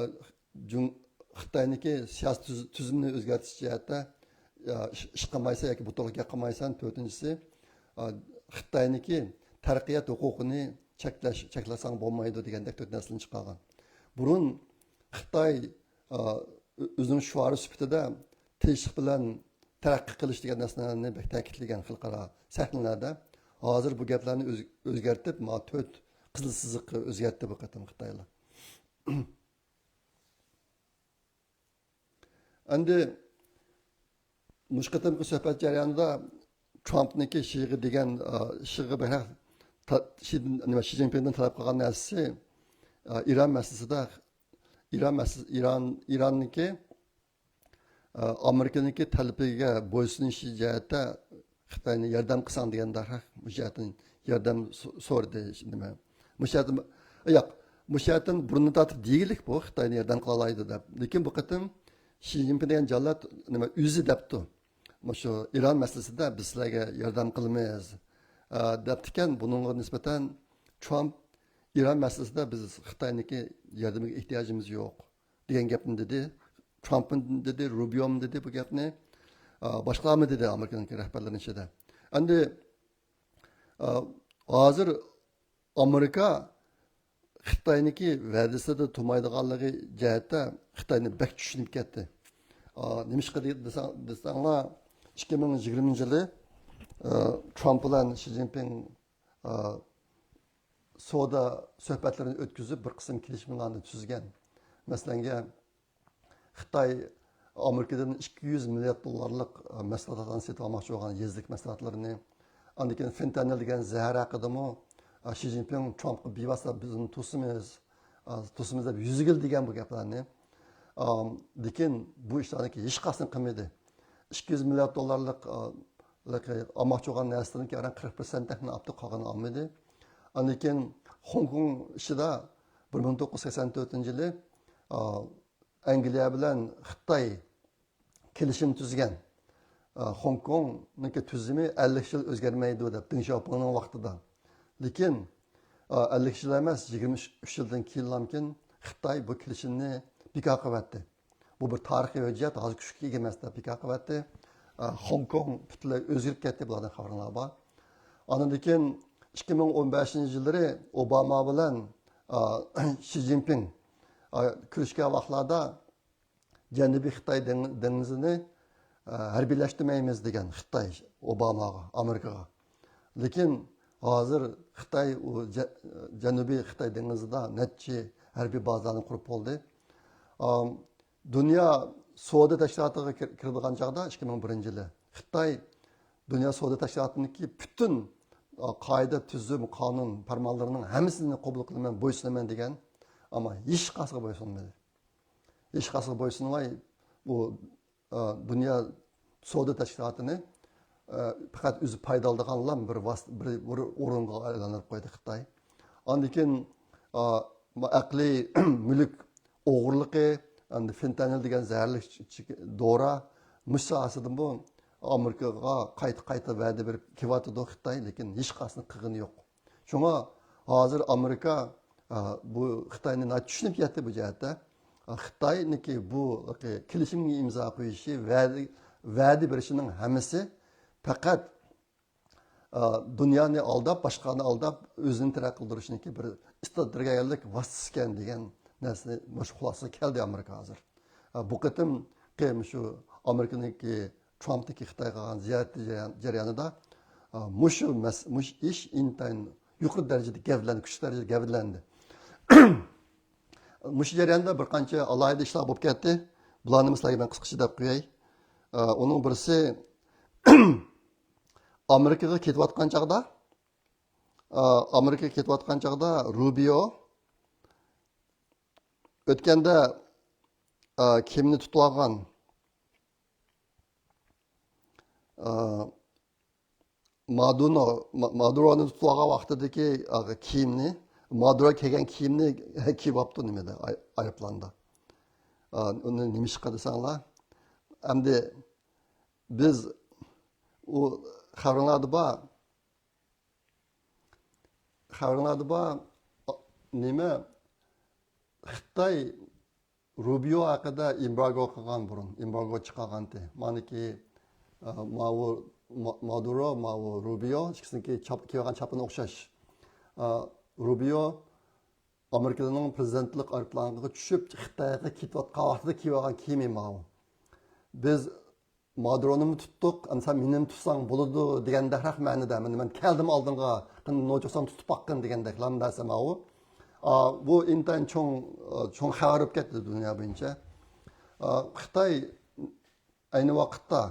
جۇڭ-، خىتاينىڭكى سىياسىي تۈز-، تۈزۈمىنى ئۆزگەرتىش جەھەتتە، ئا، ئىش، ئىش قىلمايسەن ياكى بۇ توغرىلىق گەپ قىلمايسەن. تۆتىنچىسى، ئا، خىتاينىڭكى تەرەققىيات ھوقۇقىنى چەكلەش، چەكلىسەڭ بولمايدۇ دېگەندەك تۆت نەرسىنى چىقارغان. بۇرۇن خىتاي، ئا، ئۆ-، ئۆزىنىڭ شوئارى سۈپىتىدە تىنچلىق بىلەن تەرەققىي قىلىش دېگەن نەرسىلەرنى بەك تەكىتلىگەن خەلقئارا سەھنىلەردە. ھازىر بۇ گەپلەرنى ئۆز-، ئۆزگەرتىپ، ما تۆت قىزىل سىزىققا ئۆزگەرتتى بۇ قېتىم خىتايلار. ئەمدى مۇشۇ قېتىمقى سۆھبەت جەريانىدا ترامپنىڭكى شىغا دېگەن، ئا، شىغا بەك تا-، شى، نېمە، شى جىنپىڭدىن تەلەپ قىلغان نەرسىسى، ئا، ئىران مەسىلىسىدە، ئىران مەسىلىسى، ئىران، ئىراننىڭكى، ئا، ئامېرىكىنىڭكى تەلىپىگە بويسۇنۇشى جەھەتتە خىتاينى ياردەم قىلساڭ دېگەندە، مۇشۇ جەھەتتىن ياردەم سو-، سورىدى، نېمە. مۇشۇ جەھەتتىن، ياق، مۇشۇ جەھەتتىن بۇرنىنى تارتىپ دېگىلىك بۇ، خىتاينى ياردەم قىلالايدۇ دەپ. لېكىن بۇ قېتىم شى جىنپىڭ دېگەن جاللات، نېمە، ئۆزى دەپتۇ. مۇشۇ ئىران مەسىلىسىدە بىز سىلەرگە ياردەم قىلىمىز، ئە، دەپتىكەن. بۇنىڭغا نىسبەتەن ترامپ ئىران مەسىلىسىدە بىز خىتاينىڭكى ياردىمىگە ئېھتىياجىمىز يوق دېگەن گەپنى دېدى. ترامپمۇ دېدى، روبيومۇ دېدى بۇ گەپنى. ئە، باشقىلارمۇ دېدى ئامېرىكىنىڭكى رەھبەرلىرىنىڭ ئىچىدە. ئەمدى، ئە، ھازىر ئامېرىكا خىتاينىڭكى ۋەدىسىدە تۇرمايدىغانلىقى جەھەتتە خىتاينى بەك چۈشىنىپ كەتتى. ئا، نېمىشقا دېسەڭ-، دېسەڭلار، ئىككى مىڭ يىگىرمىنچى يىلى، ئا، ترامپ بىلەن شى جىنپىڭ، ئا، سودا سۆھبەتلىرىنى ئۆتكۈزۈپ، بىر قىسىم كېلىشىملارنى تۈزگەن. مەسىلەنگە، خىتاي ئامېرىكىدىن ئىككى يۈز مىليارد دوللارلىق، ئە، مەھسۇلاتلارنى سېتىپ ئالماقچى بولغان، يېزىلىك مەھسۇلاتلىرىنى. ئاندىن كېيىن فېنتانىل دېگەن زەھەر ھەققىدىمۇ، ئە، شى جىنپىڭ ترامپقا بىۋاسىتە بىز ئۇنى توسىمىز، ئە، توسىمىز دەپ يۈز يىل دېگەن بۇ گەپلەرنى. ئام، لېكىن بۇ ئىشلارنىڭكى ھېچقايسىسىنى قىلمىدى. ئىككى يۈز مىليارد دوللارلىق، ئە، لىق-، ئالماقچى بولغان نەرسىلىرىنىڭكى ئاران قىرىق پىرسەنتتەكلا ئاپتۇ، قالغىنىنى ئالمىدى. ئاندىن كېيىن خوڭكوڭ ئىشىدا بىر مىڭ توققۇز يۈز سەكسەن تۆتىنچى يىلى، ئا، ئەنگلىيە بىلەن خىتاي كېلىشىم تۈزگەن. ئا، خوڭكوڭنىڭكى تۈزۈمى ئەللىك يىل ئۆزگەرمەيدۇ دەپ، دېڭ شياۋپىڭنىڭ ۋاقتىدا. لېكىن، ئا، ئەللىك يىل ئەمەس، يىگىرمە ئۈچ يىلدىن كېيىنلامكىن خىتاي بۇ كېلىشىمنى بىكار قىلىۋەتتى. بۇ بىر تارىخىي ھۆججەت، ھازىر كۈچكە ئىگە ئەمەس دەپ بىكار قىلىۋەتتى. ئا، خوڭكوڭ پۈتۈنلەي ئۆزگىرىپ كەتتى، بۇلاردىن خەۋىرىڭلار بار. ئاندىن كېيىن ئىككى مىڭ ئون بەشىنچى يىللىرى ئوباما بىلەن، ئا، شى جىنپىڭ، ئا، كۆرۈشكەن ۋاقىتلاردا جەنۇبىي خىتاي دېڭ-، دېڭىزىنى، ئا، ھەربىيلەشتۈرمەيمىز دېگەن خىتاي ئوباماغا، ئامېرىكىغا. لېكىن ھازىر خىتاي ئۇ جە-، جەنۇبىي خىتاي دېڭىزىدا نەچچە ھەربىي بازىلارنى قۇرۇپ بولدى. ئام، دۇنيا سودا تەشكىلاتىغا كىر-، كىرىدىغان چاغدا ئىككى مىڭ بىرىنچى يىلى خىتاي دۇنيا سودا تەشكىلاتىنىڭكى پۈتۈن، ئا، قائىدە، تۈزۈم، قانۇن، پەرمانلىرىنىڭ ھەممىسىنى قوبۇل قىلىمەن، بويسۇنىمەن دېگەن، ئەمما ھېچقايسىغا بويسۇنمىدى. ھېچقايسىغا بويسۇنماي، بۇ، ئا، دۇنيا سودا تەشكىلاتىنى، ئا، پەقەت ئۆزى پايدا ئالىدىغانلا بىر ۋاس-، بىر، بىر ئورۇنغا ئايلاندۇرۇپ قويدى خىتاي. ئاندىن كېيىن، ئا، ما-، ئەقلىي مۈلۈك ئوغرىلىقى، ئەمدى فېنتانىل دېگەن زەھەرلىك چ-، چ-، دورا، مۇشۇ ساھەسىدىمۇ ئامېرىكىغا قايتا-قايتا ۋەدە بېرىپ كېلىۋاتىدۇ خىتاي، لېكىن ھېچقايسىنى قىلغىنى يوق. شۇڭا ھازىر ئامېرىكا، ئا، بۇ خىتاينى ناھايىتى چۈشىنىپ يەتتى بۇ جەھەتتە. ئا، خىتاينىڭكى بۇ كېلىشىمگە ئىمزا قويۇشى، ۋەدە، ۋەدە بېرىشىنىڭ ھەممىسى پەقەت، ئا، دۇنيانى ئالداپ، باشقىلارنى ئالداپ، ئۆزىنى تەرەققىي قىلدۇرۇشنىڭكى بىر ئىستراتېگىيەلىك ۋاسىتىسىكەن دېگەن نەرسىنى مۇشۇ خۇلاسىگە كەلدى ئامېرىكا ھازىر. ئا، بۇ قېتىمقى مۇشۇ ئامېرىكىنىڭكى ترامپنىڭكى خىتايغا قىلغان زىيارىتى جەريان-، جەريانىدا، ئا، مۇشۇ مەس-، مۇشۇ ئىش ئىنتايىن يۇقىرى دەرىجىدە گەۋدىلەندى، كۈچلۈك دەرىجىدە گەۋدىلەندى. مۇشۇ جەرياندا بىر قانچە ئالاھىدە ئىشلار بولۇپ كەتتى. بۇلارنى سىلەرگە مەن قىسقىچە دەپ قوياي. ئۇنىڭ بىرسى، ئامېرىكىغا كېتىۋاتقان چاغدا، ئامېرىكىغا كېتىۋاتقان چاغدا روبىيو ئۆتكەندە كىيىمنى تۇتۇۋالغان، مادۇنو، ما-، مادۇرونى تۇتۇۋالغان ۋاقتىدىكى، ئا، كىيىمنى، مادۇرو كىيگەن كىيىمنى كىيىۋاپتۇ نېمىدە، ئاي-، ئايروپىلاندا. ئا، ئۇنى نېمىشقا دېسەڭلار، ئەمدى بىز ئۇ خەۋىرىڭلاردا بار، خەۋىرىڭلاردا بار، ئا، نېمە، خىتاي روبىيو ھەققىدە ئېمبارگو قىلغان بۇرۇن، ئېمبارگو چىقارغانتى. مانىكى، ئا، ماۋۇ ما-، مادۇرو، ماۋۇ روبىيو، ئىككىسىنىڭكى چاپ-، كىيىۋالغان چاپىنى ئوخشاش. ئا، روبىيو ئامېرىكىنىڭ پرېزىدېنتلىق ئايروپىلانىغا چۈشۈپ، خىتايغا كېتىۋاتقان ۋاقتىدا كىيىۋالغان كىيىمى ماۋۇ. بىز مادۇرونىمۇ تۇتتۇق، ئەمدى سەن مېنىمۇ تۇتساڭ بولىدۇ دېگەندەكرەك مەنىدە، مانا مەن كەلدىم ئالدىڭغا، قېنى نوچۇقسام تۇتۇپ باققىن دېگەندەكلا نەرسە ماۋۇ. ئا، بۇ ئىنتايىن چوڭ، چوڭ خەۋەر بولۇپ كەتتى دۇنيا بويىچە. ئا، خىتاي ئەينى ۋاقىتتا،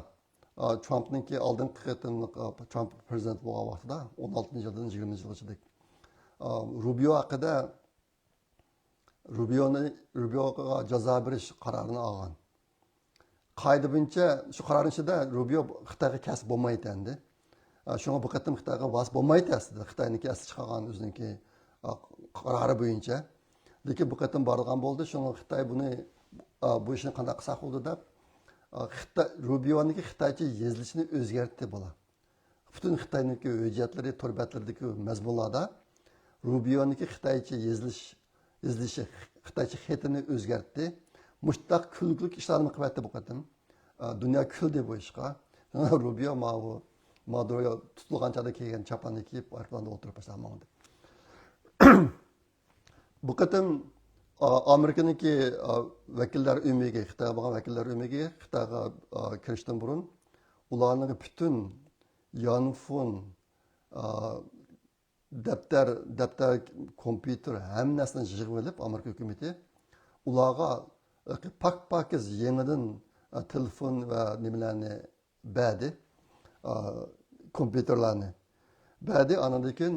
ئا، ترامپنىڭكى ئالدىنقى قېتىملىق، ئا، ترامپ پرېزىدېنت بولغان ۋاقتىدا، ئون ئالتىنچى يىلدىن يىگىرمىنچى يىلغىچىدەك، ئا، روبىيو ھەققىدە روبىيونى، روبىيوغا جازا بېرىش قارارىنى ئالغان. قائىدە بويىچە شۇ قارارنىڭ ئىچىدە روبىيو خىتايغا كەلسە بولمايتتى ئەمدى. ئا، شۇڭا بۇ قېتىم خىتايغا بارسا بولمايتتى ئەسلىدە. خىتاينىڭكى ئەستە چىقارغان ئۆزىنىڭكى، ئا، قارارى بويىچە. لېكىن بۇ قېتىم بارىدىغان بولدى. شۇڭا خىتاي بۇنى، ئا، بۇ ئىشنى قانداق قىلساق بولىدۇ دەپ، ئا، خىتاي، روبىيونىڭكى خىتايچە يېزىلىشىنى ئۆزگەرتتى بۇلار. پۈتۈن خىتاينىڭكى ھۆججەتلىرى، تور بەتلىرىدىكى مەزمۇنلاردا روبىيونىڭكى خىتايچە يېزىلىش، يېزىلىشى، خىتايچە خېتىنى ئۆزگەرتتى. مۇشۇنداق كۈلكىلىك ئىشلارنى قىلىۋەتتى بۇ قېتىم. ئا، دۇنيا كۈلدى بۇ ئىشقا. روبىيو ماۋۇ مادۇرو تۇتۇلغان چاغدا كىيگەن چاپاننى كىيىپ، ئايروپىلاندا ئولتۇرۇپ باشلاپ ماڭدى. بۇ قېتىم، ئا، ئامېرىكىنىڭكى، ئا، ۋەكىللەر ئۆمىكى، خىتايغا بارغان ۋەكىللەر ئۆمىكى خىتايغا، ئا، كىرىشتىن بۇرۇن ئۇلارنىڭ پۈتۈن يانفون، ئا، دەپتەر، دەپتەر، كومپيۇتېر، ھەممە نەرسىنى يىغىۋېلىپ، ئامېرىكا ھۆكۈمىتى ئۇلارغا پاك-پاكىز يېڭىدىن، ئا، تېلېفون ۋە نېمىلەرنى بەردى، ئا، كومپيۇتېرلارنى بەردى. ئانىڭدىن كېيىن،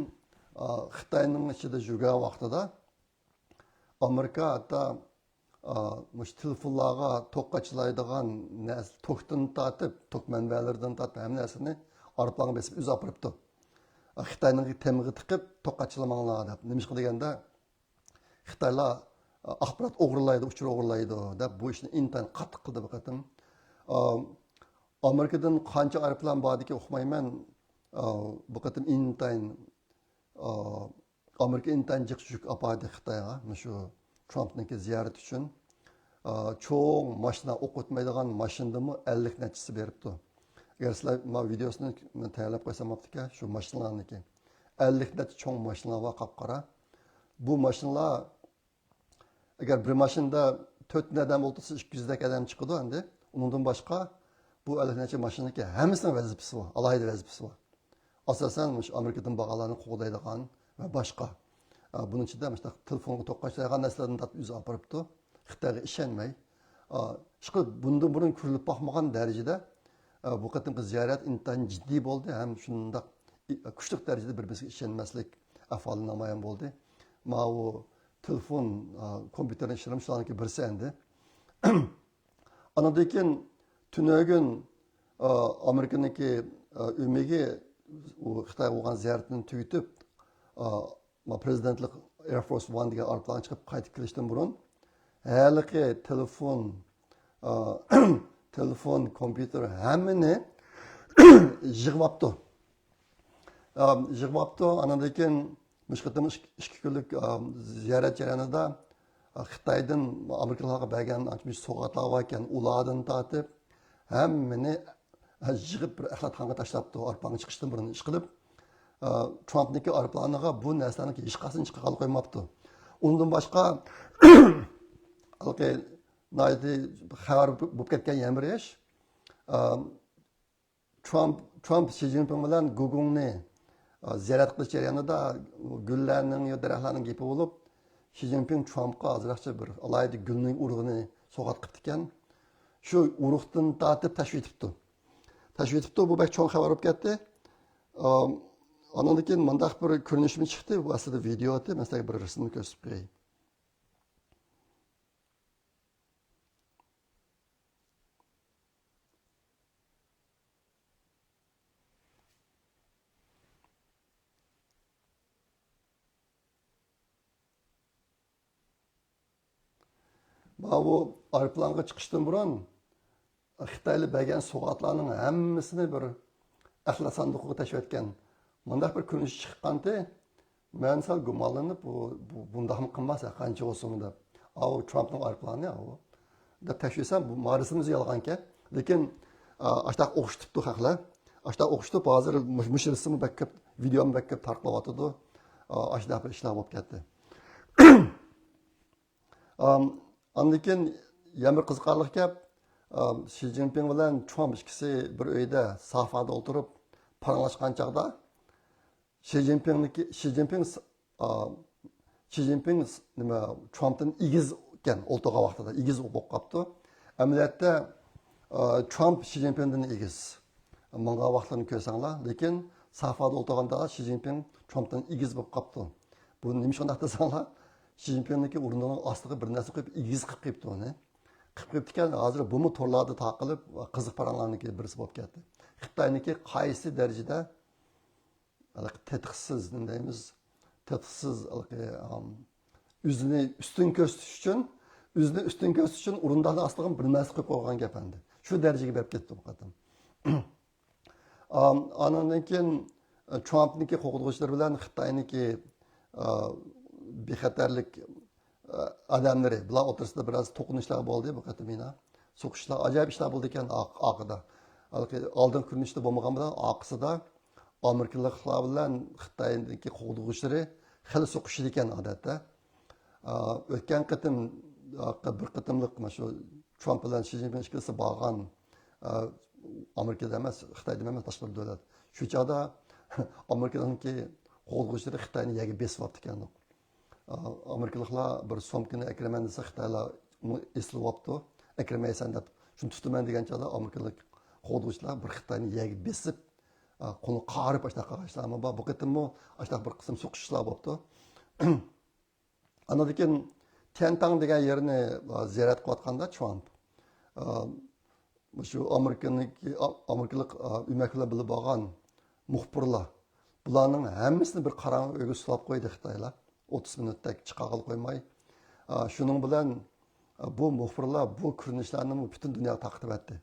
ئا، خىتاينىڭ ئىچىدە يۈرگەن ۋاقتىدا ئامېرىكا ھەتتا، ئا، مۇشۇ تېلېفونلارغا توك قاچىلايدىغان نەرسە، توكتىن تارتىپ، توك مەنبەلىرىدىن تارتىپ ھەممە نەرسىنى ئايروپىلانغا بېسىپ ئۆزى ئاپىرىپتۇ. ئا، خىتاينىڭ تېمىغا تىقىپ، توك قاچىلىماڭلار دەپ. نېمىشقا دېگەندە، خىتايلار، ئا، ئاخبارات ئوغرىلايدۇ، ئۇچۇر ئوغرىلايدۇ دەپ بۇ ئىشنى ئىنتايىن قاتتىق قىلدى بۇ قېتىم. ئا، ئامېرىكىدىن قانچە ئايروپىلان باردىكى ئۇقمايمەن، ئا، بۇ قېتىم ئىنتايىن، ئا، ئامېرىكا ئىنتايىن جىق يۈك ئاپاردى خىتايغا، مۇشۇ ترامپنىڭكى زىيارىتى ئۈچۈن. ئا، چوڭ ماشىنا، ئوق ئۆتمەيدىغان ماشىنىدىمۇ ئەللىك نەچچىسى بېرىپتۇ. ئەگەر سىلەر ما ۋىدېئوسىنى مەن تەييارلاپ قويسام بوپتىكەن، شۇ ماشىنىلارنىڭكى. ئەللىك نەچچە چوڭ ماشىنىلار بار، قاپقارا. بۇ ماشىنىلار، ئەگەر بىر ماشىنىدا تۆت ئادەم ئولتۇرسا، ئىككى يۈزدەك ئادەم چىقىدۇ ئەمدى. ئۇنىڭدىن باشقا، بۇ ئەللىك نەچچە ماشىنىنىڭكى ھەممىسىنىڭ ۋەزىپىسى بار، ئالاھىدە ۋەزىپىسى بار. ئاساسەن، مۇشۇ ئامېرىكىدىن بارغانلارنى قوغدايدىغان ۋە باشقا. ئا، بۇنىڭ ئىچىدە مۇشۇنداق تېلېفونغا توك قاچىلايدىغان نەرسىلەرنى تارتىپ ئۆزى ئاپىرىپتۇ. خىتايغا ئىشەنمەي. ئا، ئىشقىلىپ، بۇندىن بۇرۇن كۆرۈلۈپ باقمىغان دەرىجىدە، ئا، بۇ قېتىمقى زىيارەت ئىنتايىن جىددىي بولدى ھەم شۇنداق ئى-، كۈچلۈك دەرىجىدە بىر-بىرسىگە ئىشەنمەسلىك ئەھۋالى نامايان بولدى. ماۋۇ تېلېفون، ئا، كومپيۇتېرنى ئىشلىرىمۇ شۇلارنىڭكى بىرسى ئەمدى. ئانىڭدىن كېيىن تۈنۈگۈن، ئا، ئامېرىكىنىڭكى، ئا، ئۆمىكى ئۇ خىتايغا بولغان زىيارىتىنى تۈگىتىپ، ئا، ما پرېزىدېنتلىق ئېير فورس ۋان دېگەن ئايروپىلانغا چىقىپ قايتىپ كېلىشتىن بۇرۇن ھېلىقى تېلېفون، ئا، تېلېفون، كومپيۇتېر ھەممىنى يىغىۋاپتۇ. ئا، يىغىۋاپتۇ. ئانىڭدىن كېيىن مۇشۇ قېتىم ئىككى، ئىككى كۈنلۈك، ئا، زىيارەت جەريانىدا، ئا، خىتايدىن ئامېرىكىلىقلارغا بەرگەن ئانچە مۇنچە سوۋغاتلار باركەن، ئۇلاردىن تارتىپ ھەممىنى، ئا، يىغىپ بىر ئەخلەتخانىغا تاشلاپتۇ، ئايروپىلانغا چىقىشتىن بۇرۇن ئىشقىلىپ. ئا، ترامپنىڭكى ئايروپىلانىغا بۇ نەرسىلەرنىڭ ھېچقايسىسىنى چىقارغىلى قويماپتۇ. ئۇنىڭدىن باشقا، ھېلىقى ناھايىتى خەۋەر بولۇپ كەتكەن يەنە بىر ئىش. ئا، ترامپ، ترامپ شى جىنپىڭ بىلەن گۇگۇڭنى، ئا، زىيارەت قىلىش جەريانىدا گۈللەرنىڭ يا دەرەخلەرنىڭ گېپى بولۇپ، شى جىنپىڭ ترامپقا ئازراقچە بىر ئالاھىدە گۈلنىڭ ئۇرۇغىنى سوۋغات قىپتىكەن. شۇ ئۇرۇقتىن تارتىپ تەشۋىق ئېتىپتۇ. تەشۋىق ئېتىپتۇ، بۇ بەك چوڭ خەۋەر بولۇپ كەتتى. ئا، ئانىڭدىن كېيىن مۇنداق بىر كۆرۈنۈشمۇ چىقتى، بۇ ئەسلىدە ۋىدېو ئىدى، مەن سىلەرگە بىر رەسىمنى كۆرسىتىپ بېرەي. ماۋۇ ئايروپىلانغا چىقىشتىن بۇرۇن خىتايلار بەرگەن سوۋغاتلارنىڭ ھەممىسىنى بىر ئەخلەت ساندۇقىغا تەشۋەتكەن مۇنداق بىر كۆرۈنۈش چىققانتى. مەن سەل گۇمانلىنىپ، بۇ، بۇ، بۇنداقمۇ قىلماس، قانچە بولسىمۇ دەپ. ئاۋۇ ترامپنىڭ ئايروپىلانى ئاۋۇ. دەپ تەشۋىشسەم، بۇ مارىسىمىز يالغانكەن. لېكىن، ئا، ئاشتاق ئوخشىتىپتۇ خەقلەر. ئاشتاق ئوخشىتىپ، ھازىر مۇش-، مۇشۇ رەسىممۇ بەك كۆپ، ۋىدېيومۇ بەك كۆپ تارقىلىۋاتىدۇ. ئا، ئاشۇنداق بىر ئىشلار بولۇپ كەتتى. ئام، ئاندىن كېيىن يەنە بىر قىزىقارلىق گەپ، ئام، شى جىنپىڭ بىلەن ترامپ ئىككىسى بىر ئۆيدە سافادا ئولتۇرۇپ پاراڭلاشقان چاغدا، شى جىنپىڭنىڭكى، شى جىنپىڭ س-، ئا، شى جىنپىڭ س-، نېمە، ترامپتىن ئېگىز ئىكەن، ئولتۇرغان ۋاقتىدا ئېگىز بولۇپ قاپتۇ. ئەمەلىيەتتە، ئا، ترامپ شى جىنپىڭدىن ئېگىز. ماڭغان ۋاقىتلىرىنى كۆرسەڭلار، لېكىن سافادا ئولتۇرغاندا شى جىنپىڭ ترامپتىن ئېگىز بولۇپ قاپتۇ. بۇ نېمە ئىش ئۇنداق دېسەڭلار، شى جىنپىڭنىڭكى ئورنىنىڭ ئاستىغا بىر نەرسە قويۇپ، ئېگىز قىلىپ قويۇپتۇ ئۇنى. قىلىپ قويۇپتىكەن، ھازىر بۇمۇ تورلاردا تارقىلىپ، قىزىق پاراڭلارنىڭكى بىرسى بولۇپ كەتتى. خىتاينىڭكى قايسى دەرىجىدە ھېلىقى تېتىقسىز، نېمە دەيمىز، تېتىقسىز ھېلىقى، ئام، ئۆزىنى ئۈستۈن كۆرسىتىش ئۈچۈن، ئۆزىنى ئۈستۈن كۆرسىتىش ئۈچۈن ئورۇنداقنىڭ ئاستىغا بىر نەرسە قويۇپ قويغان گەپ ئەمدى. شۇ دەرىجىگە بېرىپ كەتتى بۇ قېتىم. ئام، ئانىڭدىن كېيىن، ئە، ترامپنىڭكى قوغدىغۇچىلىرى بىلەن خىتاينىڭكى، ئا، بىخەتەرلىك، ئا، ئادەملىرى، بۇلار ئوتتۇرىسىدا بىراز توقۇنۇشلار بولدى بۇ قېتىم يەنە. سوقۇشلار، ئاجايىپ ئىشلار بولىدىكەن ئارق-، ئارقىدا. ھېلىقى ئالدىنقى كۆرۈنۈشتە بولمىغان بىلەن ئارقىسىدا ئامېرىكىلىقلار بىلەن خىتاينىڭكى قوغدىغۇچىلىرى خېلى سوقۇشىدىكەن ئادەتتە. ئا، ئۆتكەن قېتىم، ئا، بىر قېتىملىق مانا شۇ ترامپ بىلەن شى جىنپىڭ ئىككىلىسى بارغان، ئا، ئامېرىكىدا ئەمەس، خىتايدا ئەمەس، باشقا بىر دۆلەت. شۇ چاغدا ئامېرىكىنىڭكى قوغدىغۇچىلىرى خىتاينى يەرگە بېسىۋاپتىكەن. ئا، ئامېرىكىلىقلار بىر سومكىنى ئەكىرىمەن دېسە، خىتايلار ئۇنى ئېسىلىۋاپتۇ، ئەكىرمەيسەن دەپ. شۇنى تۇتىمەن دېگەن چاغدا ئامېرىكىلىق قوغدىغۇچىلار بىر خىتاينى يەرگە بېسىپ، ئا، قولىنى قاغىرىپ ئاشۇنداق قىلغان ئىشلارمۇ بار. بۇ قېتىممۇ ئاشۇنداق بىر قىسىم سوقۇشۇشلار بوپتۇ. ئاندىن كېيىن تيەنتاڭ دېگەن يەرنى، ئا، زىيارەت قىلىۋاتقاندا ترامپ، ئا، مۇشۇ ئامېرىكىنىڭكى، ئا-، ئامېرىكىلىق، ئا، ئۆمەك بىلەن بىللە بارغان مۇخبىرلار، بۇلارنىڭ ھەممىسىنى بىر قاراڭغۇ ئۆيگە سولاپ قويدى خىتايلار. ئوتتۇز مىنۇتتەك چىقارغىلى قويماي. ئا، شۇنىڭ بىلەن، ئا، بۇ مۇخبىرلار بۇ كۆرۈنۈشلەرنى پۈتۈن دۇنياغا تارقىتىۋەتتى.